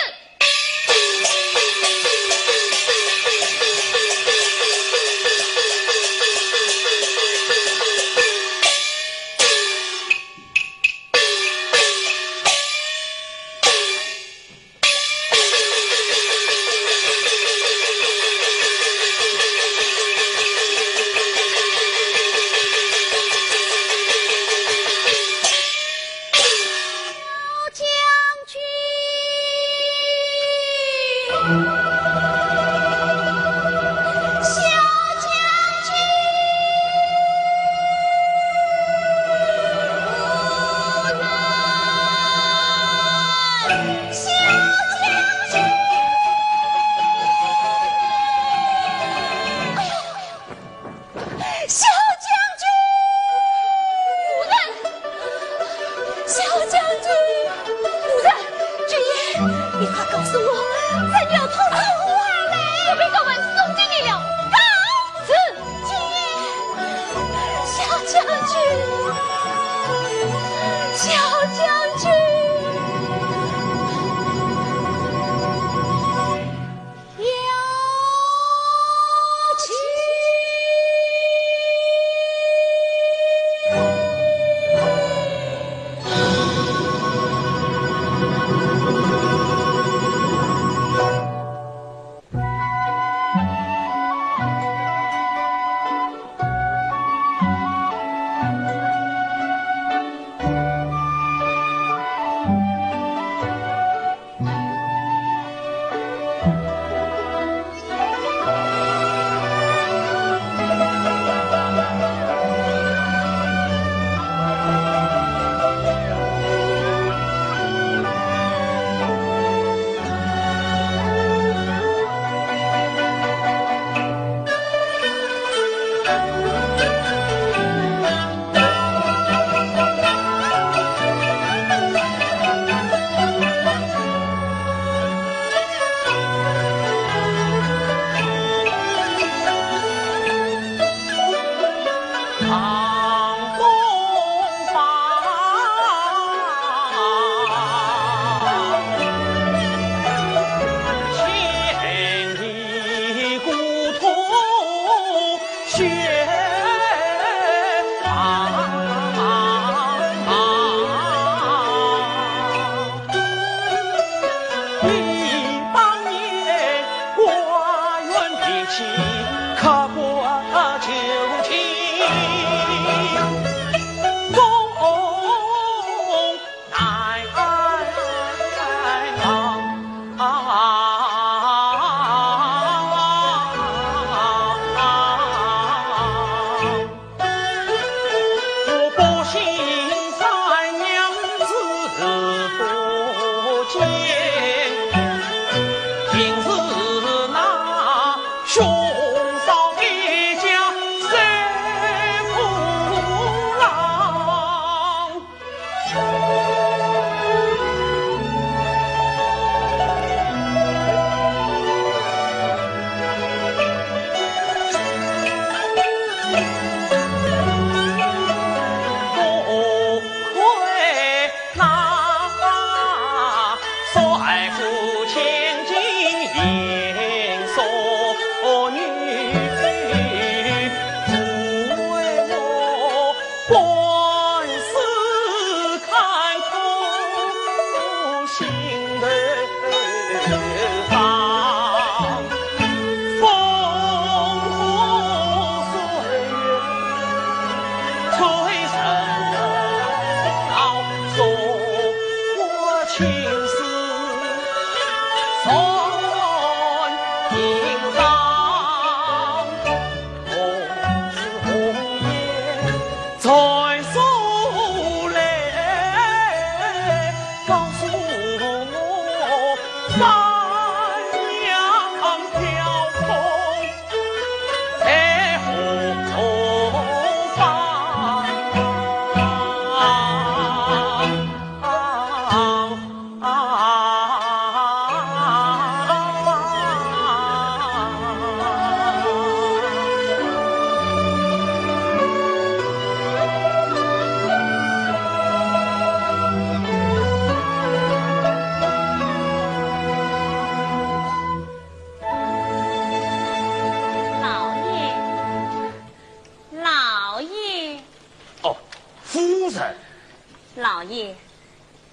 爷，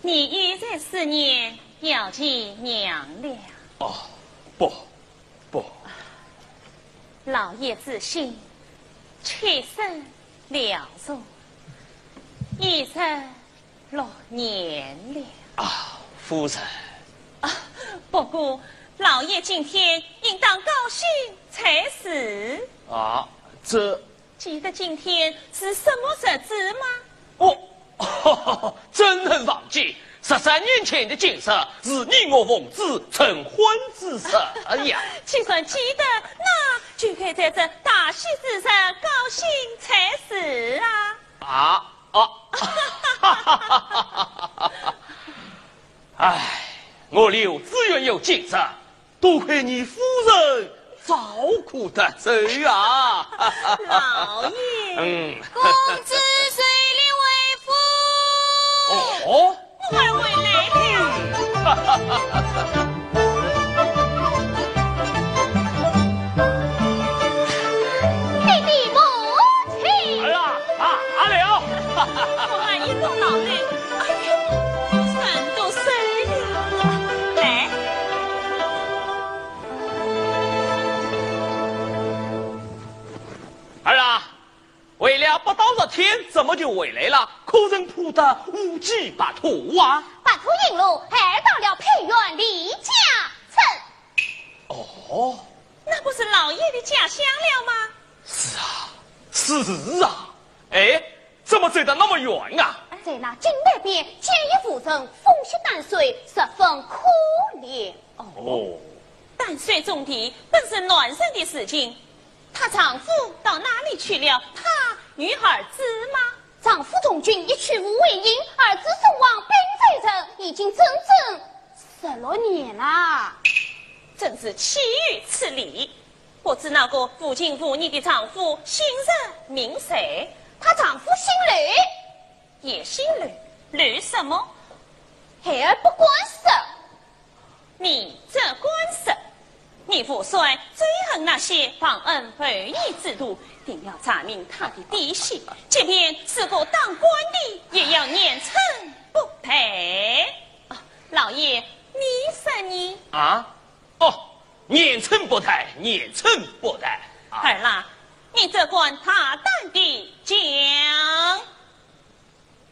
你又在思念小姐娘了？哦，不，不。老爷之心，妾身了然，已十六年了。啊，夫人。啊，不过，老爷今天应当高兴才是。啊，这 记得今天是什么日子吗？哦，怎能忘记？十三年前的今日是你我奉旨成婚之日呀。既然记得，那就该在这大喜之日高兴才是啊。啊，啊。唉，我刘知远有今日， 多亏你夫人照顾得周啊。老爷。嗯。公子随礼回府。哦。我儿回来了。爹爹母亲。儿啊，啊，阿柳。我儿一动脑袋，哎呦，全都碎了。来。 儿啊，回来不到十天，怎么就回来了？可曾铺得乌鸡白兔啊？白兔引路，孩儿到了沛县李家村。哦。那不是老爷的家乡了吗？是啊，是啊。哎， 怎么走得那么远啊？在那井台边见一妇人风雪担水，十分可怜。哦。担水种地本是男人的事情，她丈夫到哪里去了？她有儿子吗？丈夫从军一去无回音，儿子身亡并未人，已经整整十六年了。真是岂有此理！ 不知那个无情无义的丈夫姓甚名谁？她丈夫姓刘。也姓刘，刘什么？孩儿不敢说。你只管说。你父帅最恨那些忘恩负义之徒，定要查明他的底细，即便是个当官的，也要严惩不贷。啊，老爷，你说呢？啊？ 哦，严惩不贷，严惩不贷。啊。儿啦，你只管大胆地讲。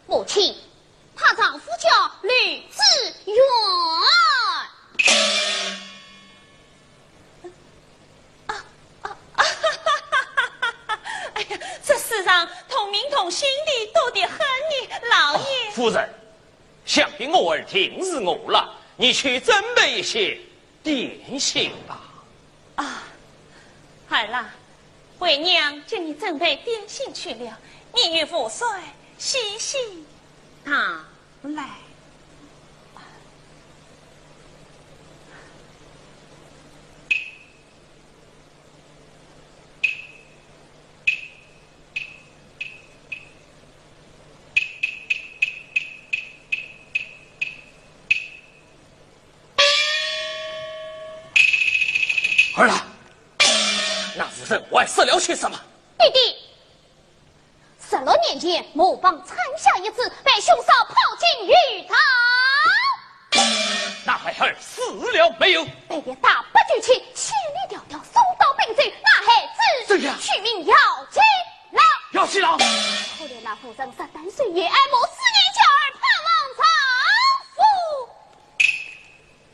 母亲，她丈夫叫刘知远。啊，啊，啊，哎呀，这世上同名同姓的多得很呢，老爷。哦，夫人， 想必我儿定是饿了，你去准备一些点心吧。啊，儿啦，为娘给你准备点心去了，你与父帅细细谈来。 儿啊，那妇人还说了些什么？爹爹，十六年前，某帮参下一子，被凶手抛进鱼塘。那孩儿死了没有？被人打不住气，千里迢迢送到滨州，那孩子怎样？取名姚金郎。姚金郎。可怜那妇人十三岁也爱慕，思念娇儿，盼望丈夫。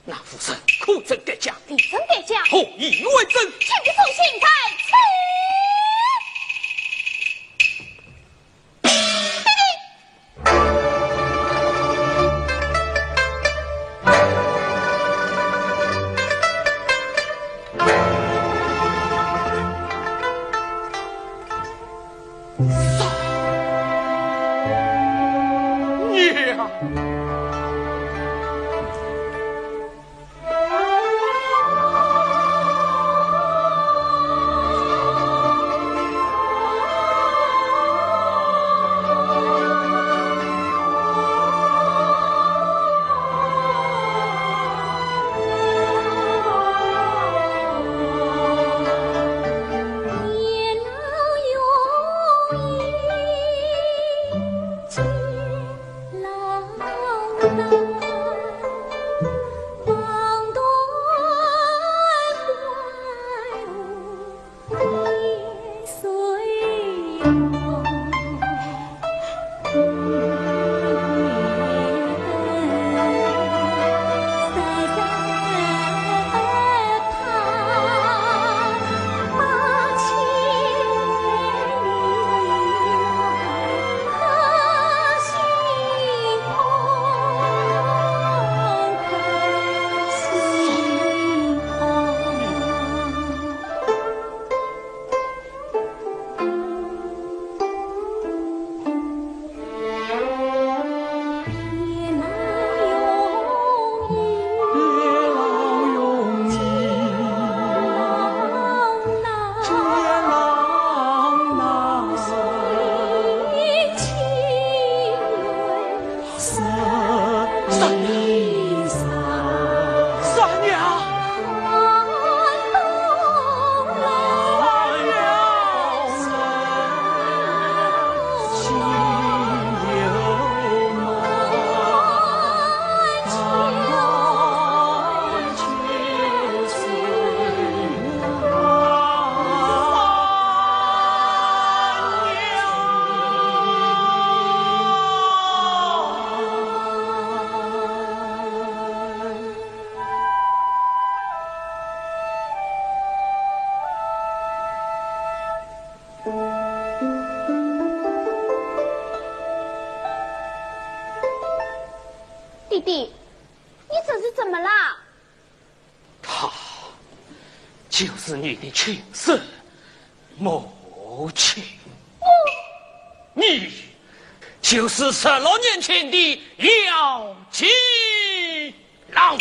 那妇人可曾改嫁？未曾改嫁。何以未曾？请父亲在此。爹爹。娘！ 年老月弟弟，你这是怎么啦？她就是你的亲生母亲。你就是十六年前的姚金郎。母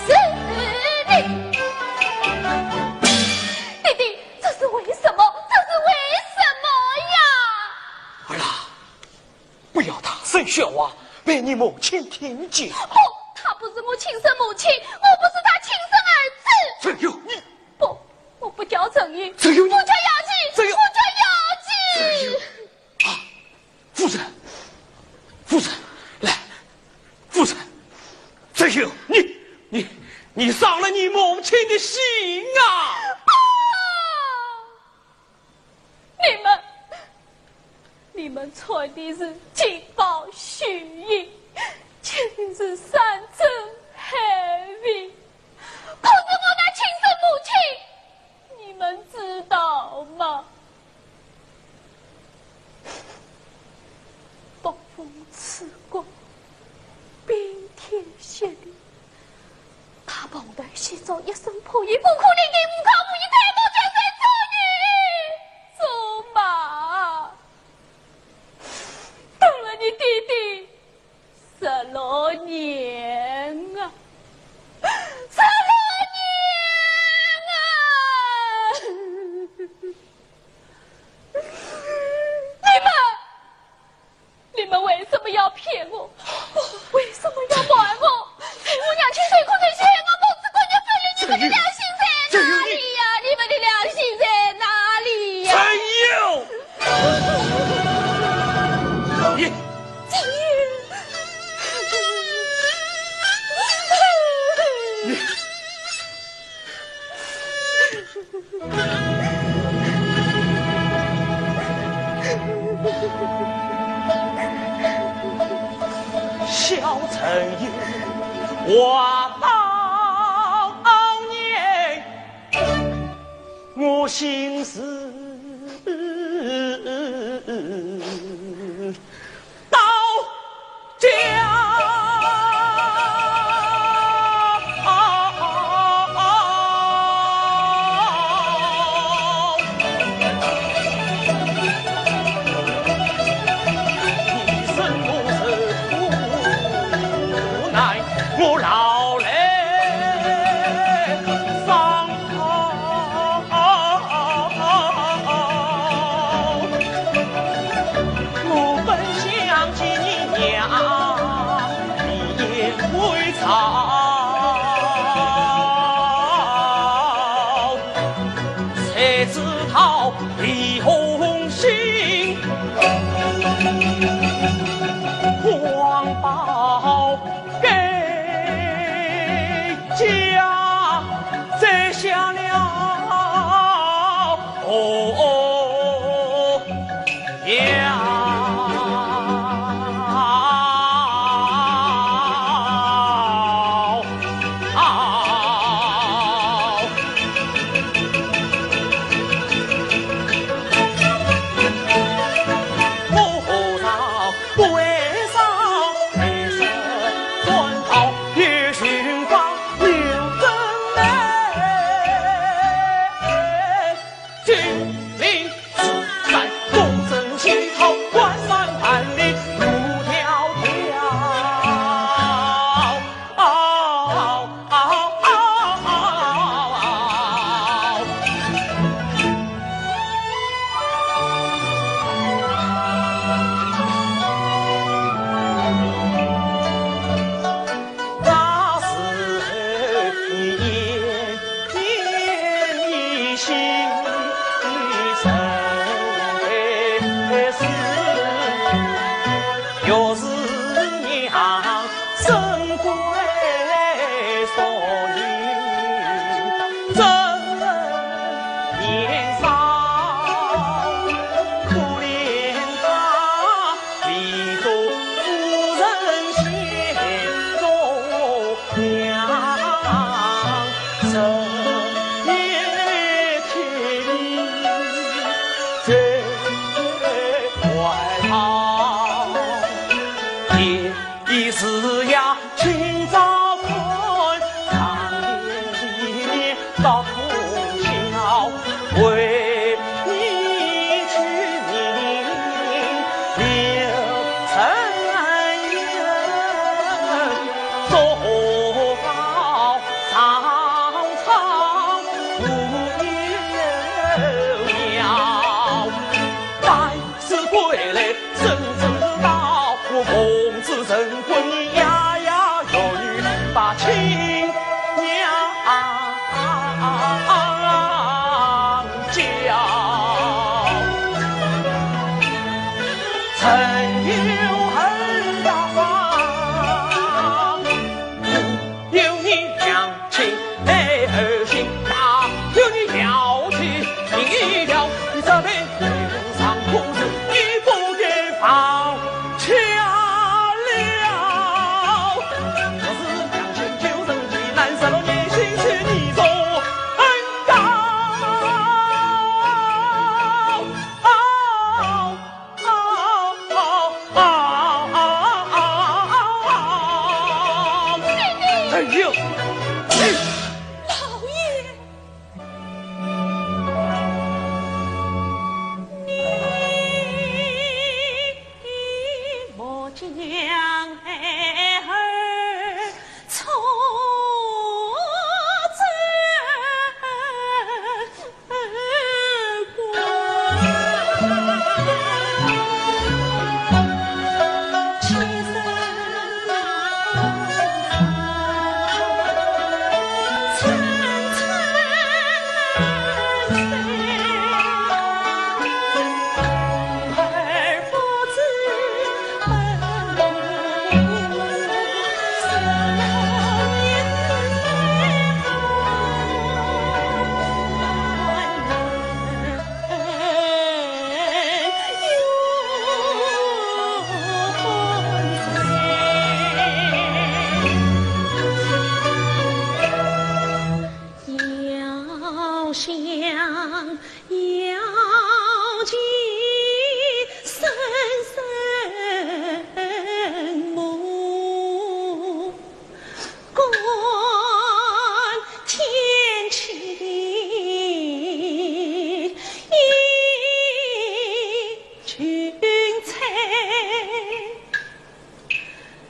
亲！ 弟弟，这是为什么？这是为什么呀？儿啊，不要大声喧哗，被你母亲听见。不，她不是我亲生母亲，我不是她亲生儿子。只有你。不，我不叫陈玉，只有你。我叫姚金，只有我叫姚金。只有啊，夫人，夫人，来，夫人，只有你，你，你伤了你母亲的心啊！不！你们，你们穿的是金袍玉衣，吃的是山珍海味，可是我那亲生母亲，你们知道吗？ 北风刺骨，冰天雪地，她蓬头洗足，一身破衣，孤苦伶仃，无靠无依，太多江山做女做马，等了你爹爹十六年啊，十六年啊！ 你们，你们为什么要骗我？为什么要瞒我？害我娘亲受苦受气，害我母子感情分离，你们的良心在哪里？话当年，我心事到家。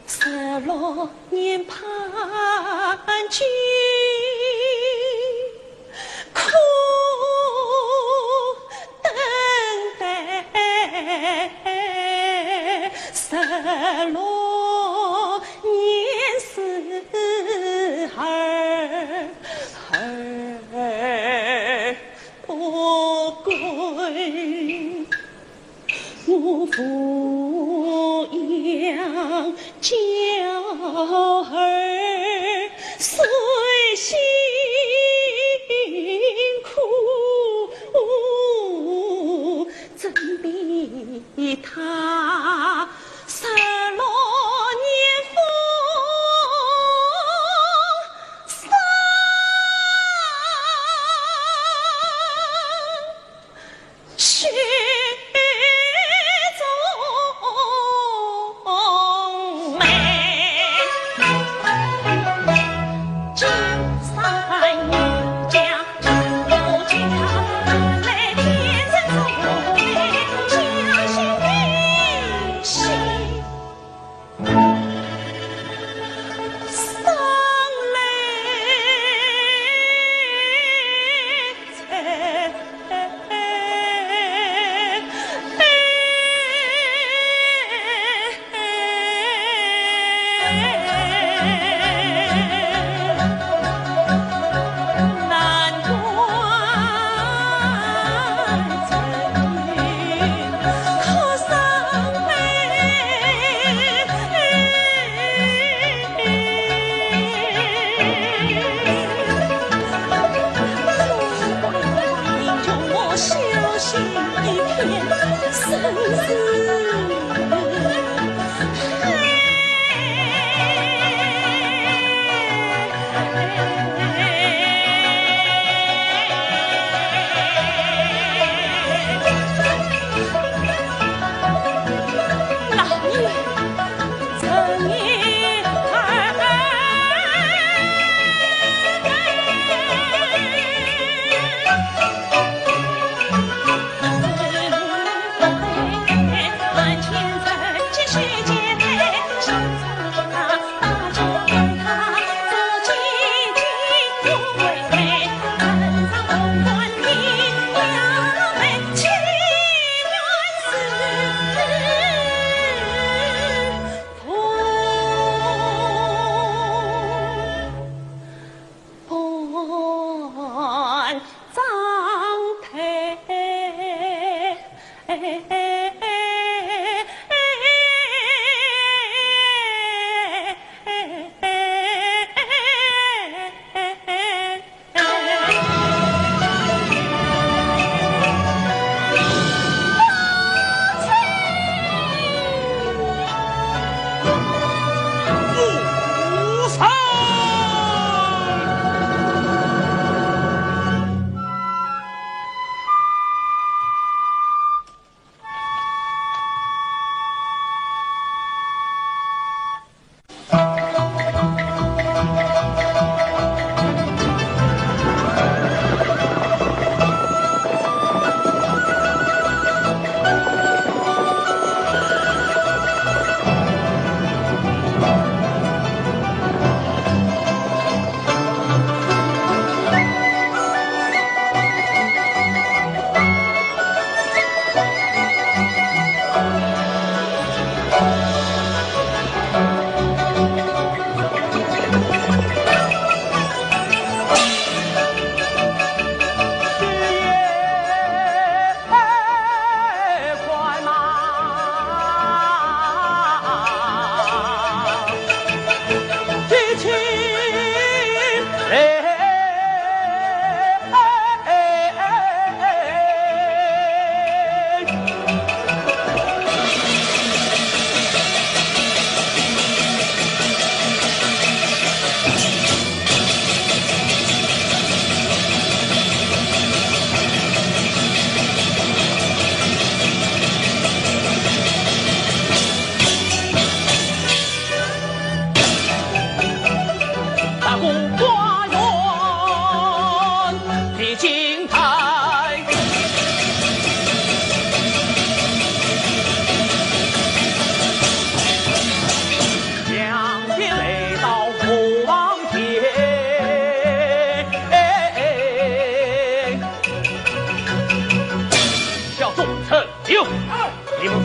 十六年盼君，苦等待十六年思儿，儿不归。 我抚养娇儿虽辛苦，怎比他十六年风霜？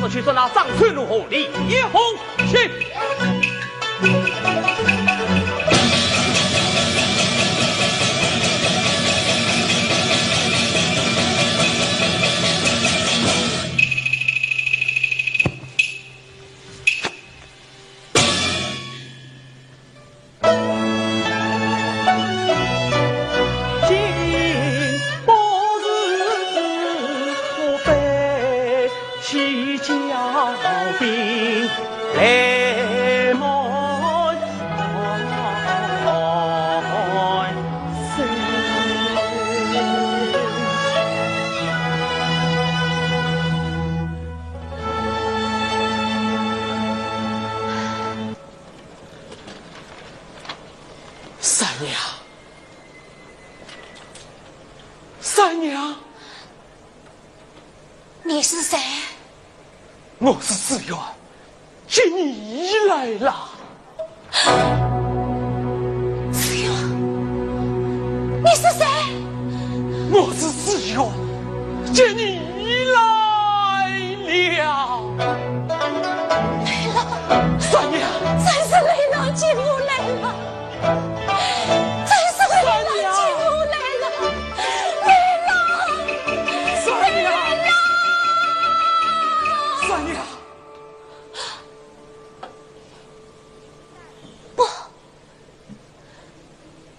去捉拿张春龙和李一红去。三娘，三娘，你是谁？我是紫云，接你来了。紫云，你是谁？我是紫云，接你来了。来了。三娘，真是来了，接我来了。 真是为了救我来了，来了，来了，三娘，不，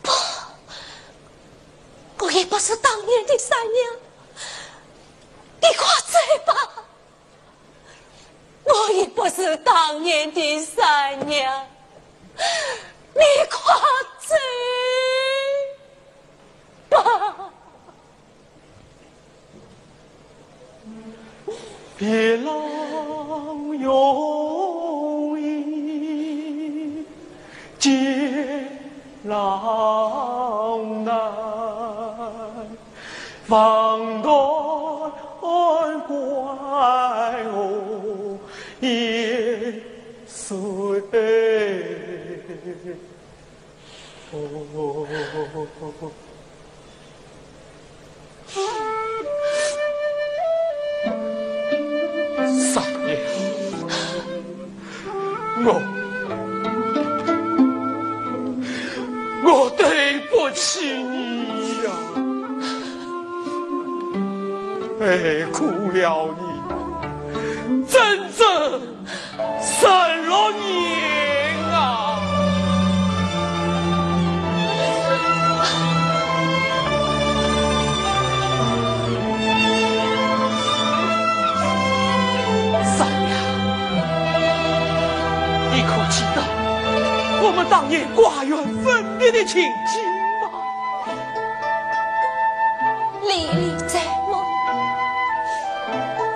不，我也不是当年的三娘，你快走吧。 我也不是当年的三娘，你快走吧。别郎用意见郎难。 望断关河一水。三娘，我，我对不起你呀。哎，苦了你，整整十六年啊！三娘，你可记得我们当年 挂月分别的情景吗？历历在目，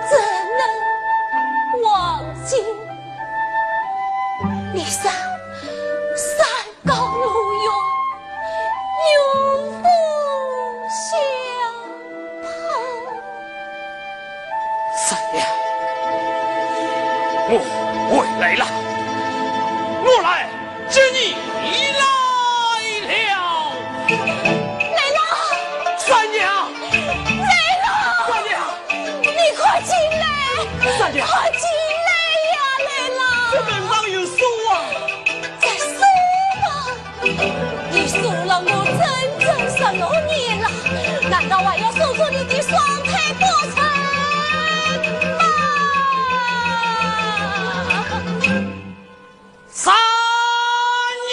怎能忘记？你说山高路远，有福相 三娘，我回来了，我来接你来了。来了。三娘。来了。三娘。你快进来。三娘。快进来呀，来了。这门上有锁啊。再锁吧。 你锁了我整整十六年了，难道还要锁住你的双腿不成吗？三娘！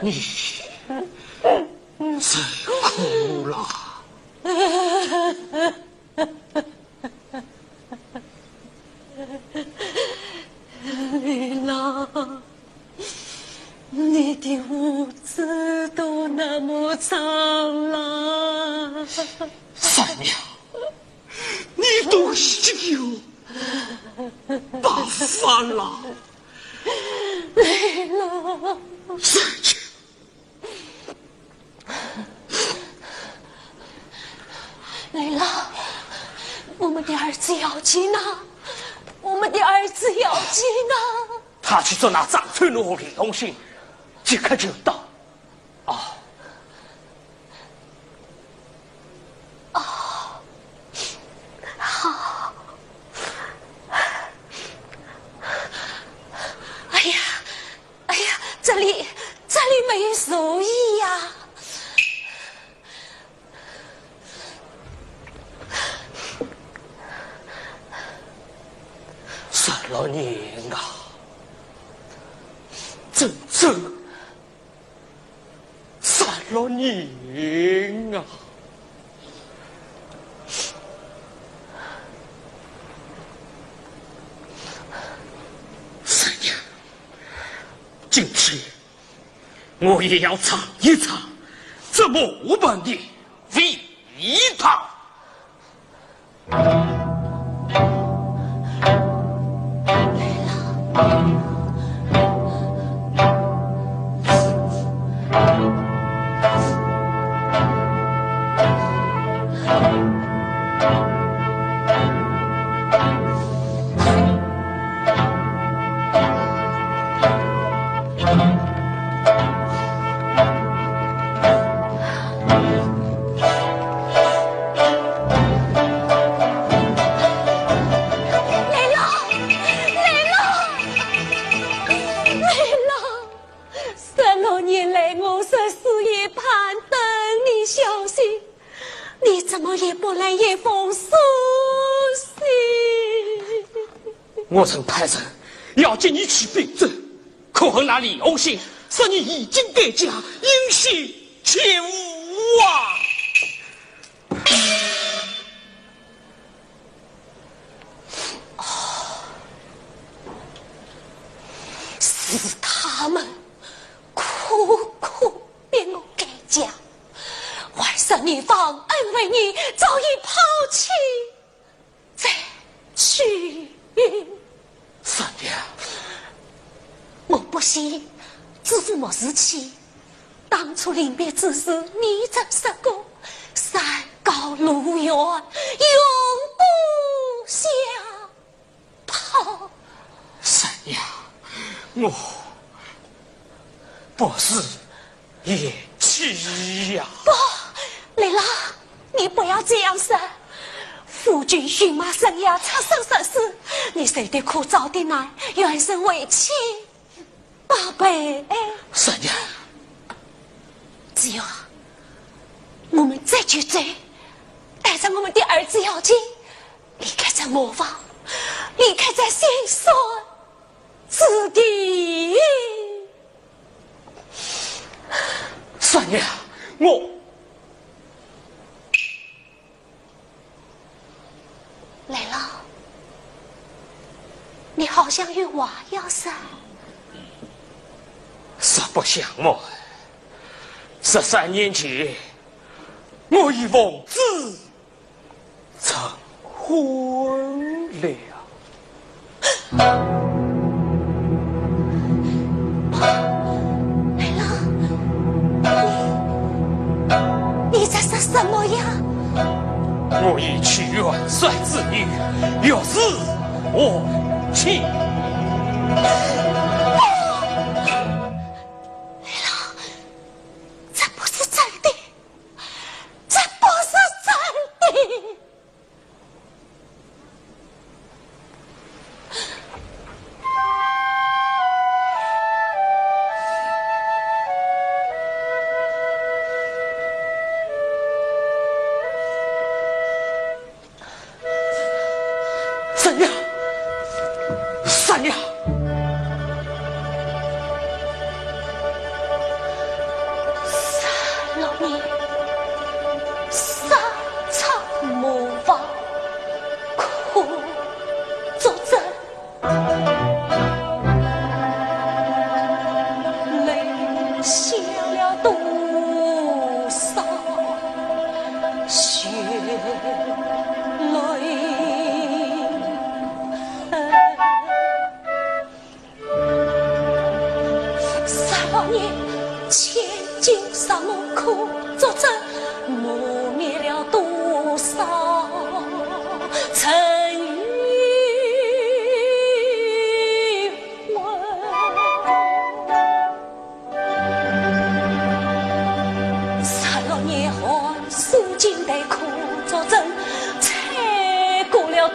你受苦了。你啦，你的胡子都那么长了。三娘，你都已经有白发了。来了。三娘。来了，我们的儿子要紧呐，我们的儿子要紧呐。他去捉拿张翠奴和李荣兴，即刻就到。哦。哦。好。哎呀，哎呀，这里，这里没有如意呀。三六年啊，真正三六年啊。三娘，今天我也要尝一尝这磨盘的味道。来了，来了，来了！十六年来，我日思夜盼等你消息，你怎么也不来一封书信？ 我曾派人要接你去并州，可恨那李荣兴说你已经改嫁，音信全无啊！是他们苦苦逼我改嫁，还说女方安慰你，早已抛弃 再娶。三娘，我不信，知府没事去。当初临别之时，你曾说过，山高路远，永不相逢。三娘，我不是 也去呀。不，丽郎，你不要这样说。夫君荨麻生涯，出生入死，你受的苦遭的难，怨声为妻，宝贝。三娘。只有啊，我们这就走，带着我们的儿子要紧，离开这磨坊，离开这心酸之地。 三娘，我……来了，你好像有话要说。实不相瞒，十三年前，我与凤姊 成婚了。来了，你，你在说什么呀？我已娶元帅之女，玉树临风。来了，这不是真的。 这不是真的。三娘，三娘。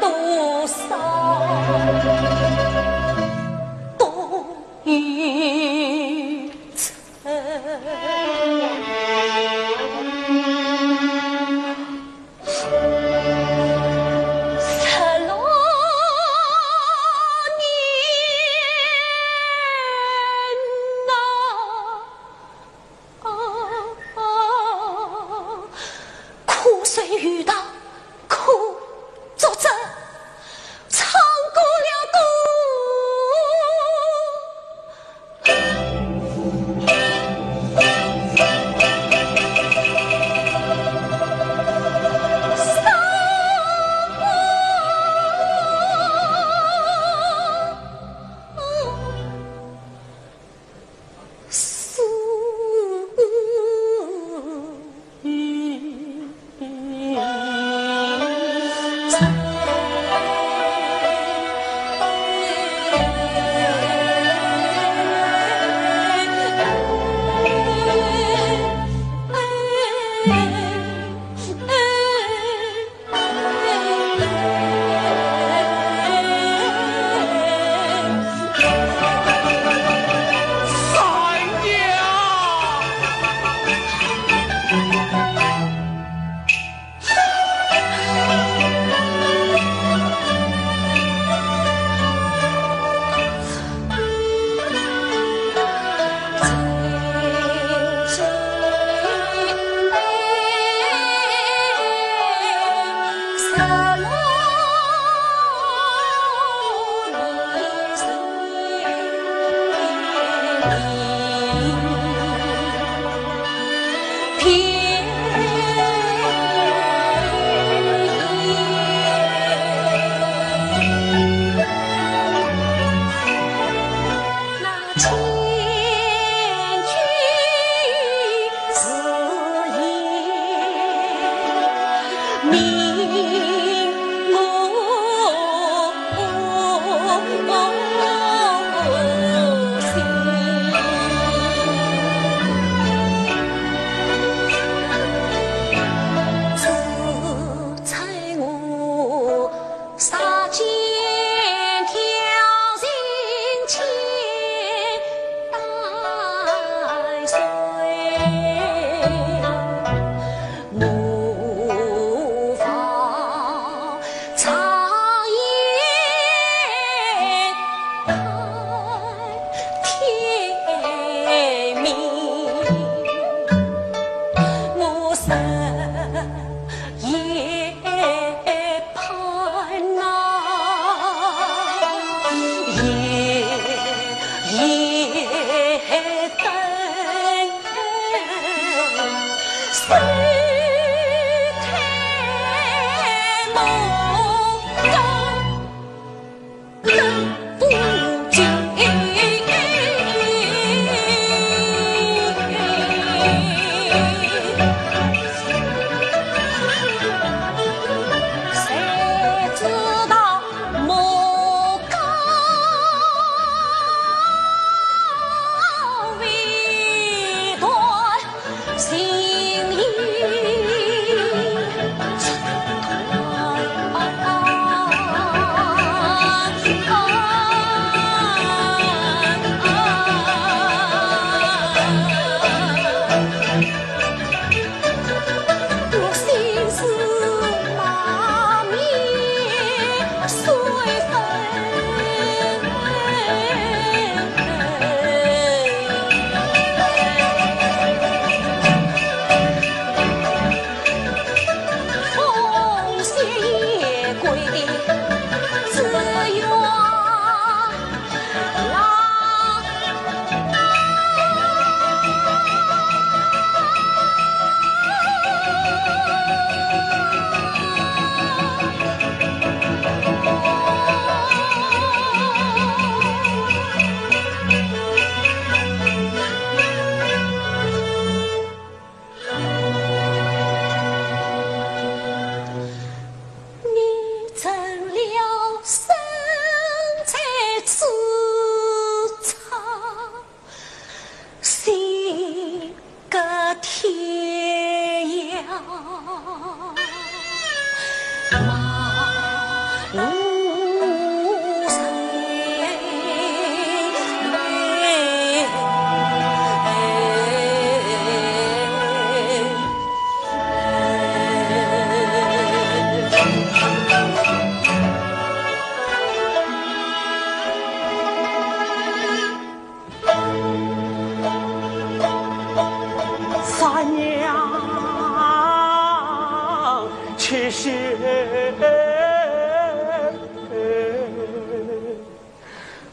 多少多一层。十六年呐， 苦水与道，苦作者，唱过了歌。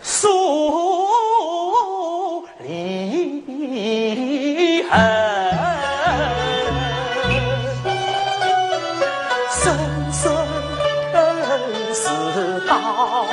诉离恨，生生世世到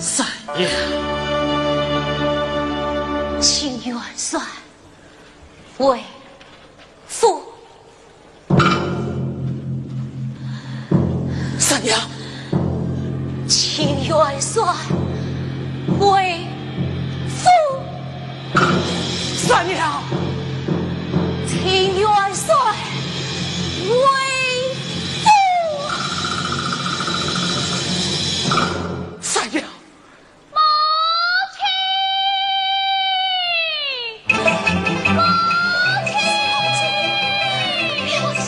三娘，请元帅回府。 三娘，请元帅回府。三娘，请元帅回府。三娘。 母亲！母亲！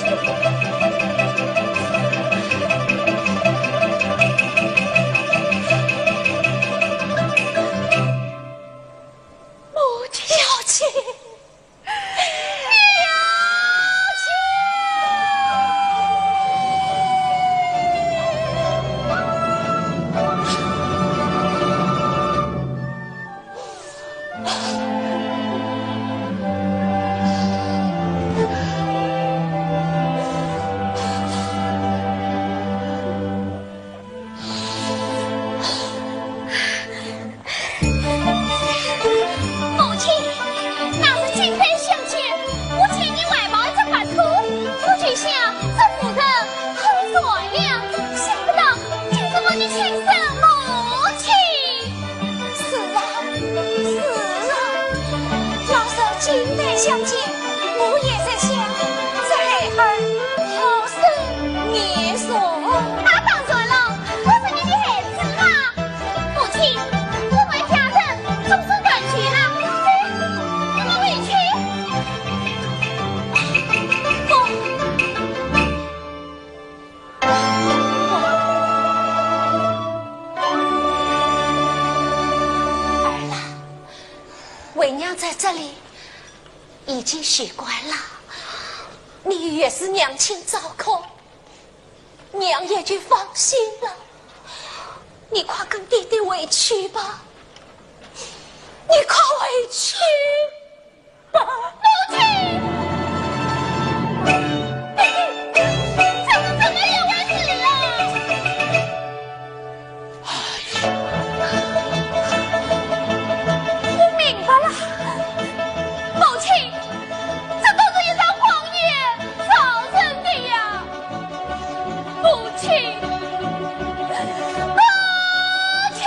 经习惯了，你越是娘亲照顾，娘也就放心了。你快跟爹爹回去吧，你快回去吧。母亲，爹爹，怎么这么样子啊？ 我明白了，母亲，这都是一场谎言，造成的呀，母亲，母亲。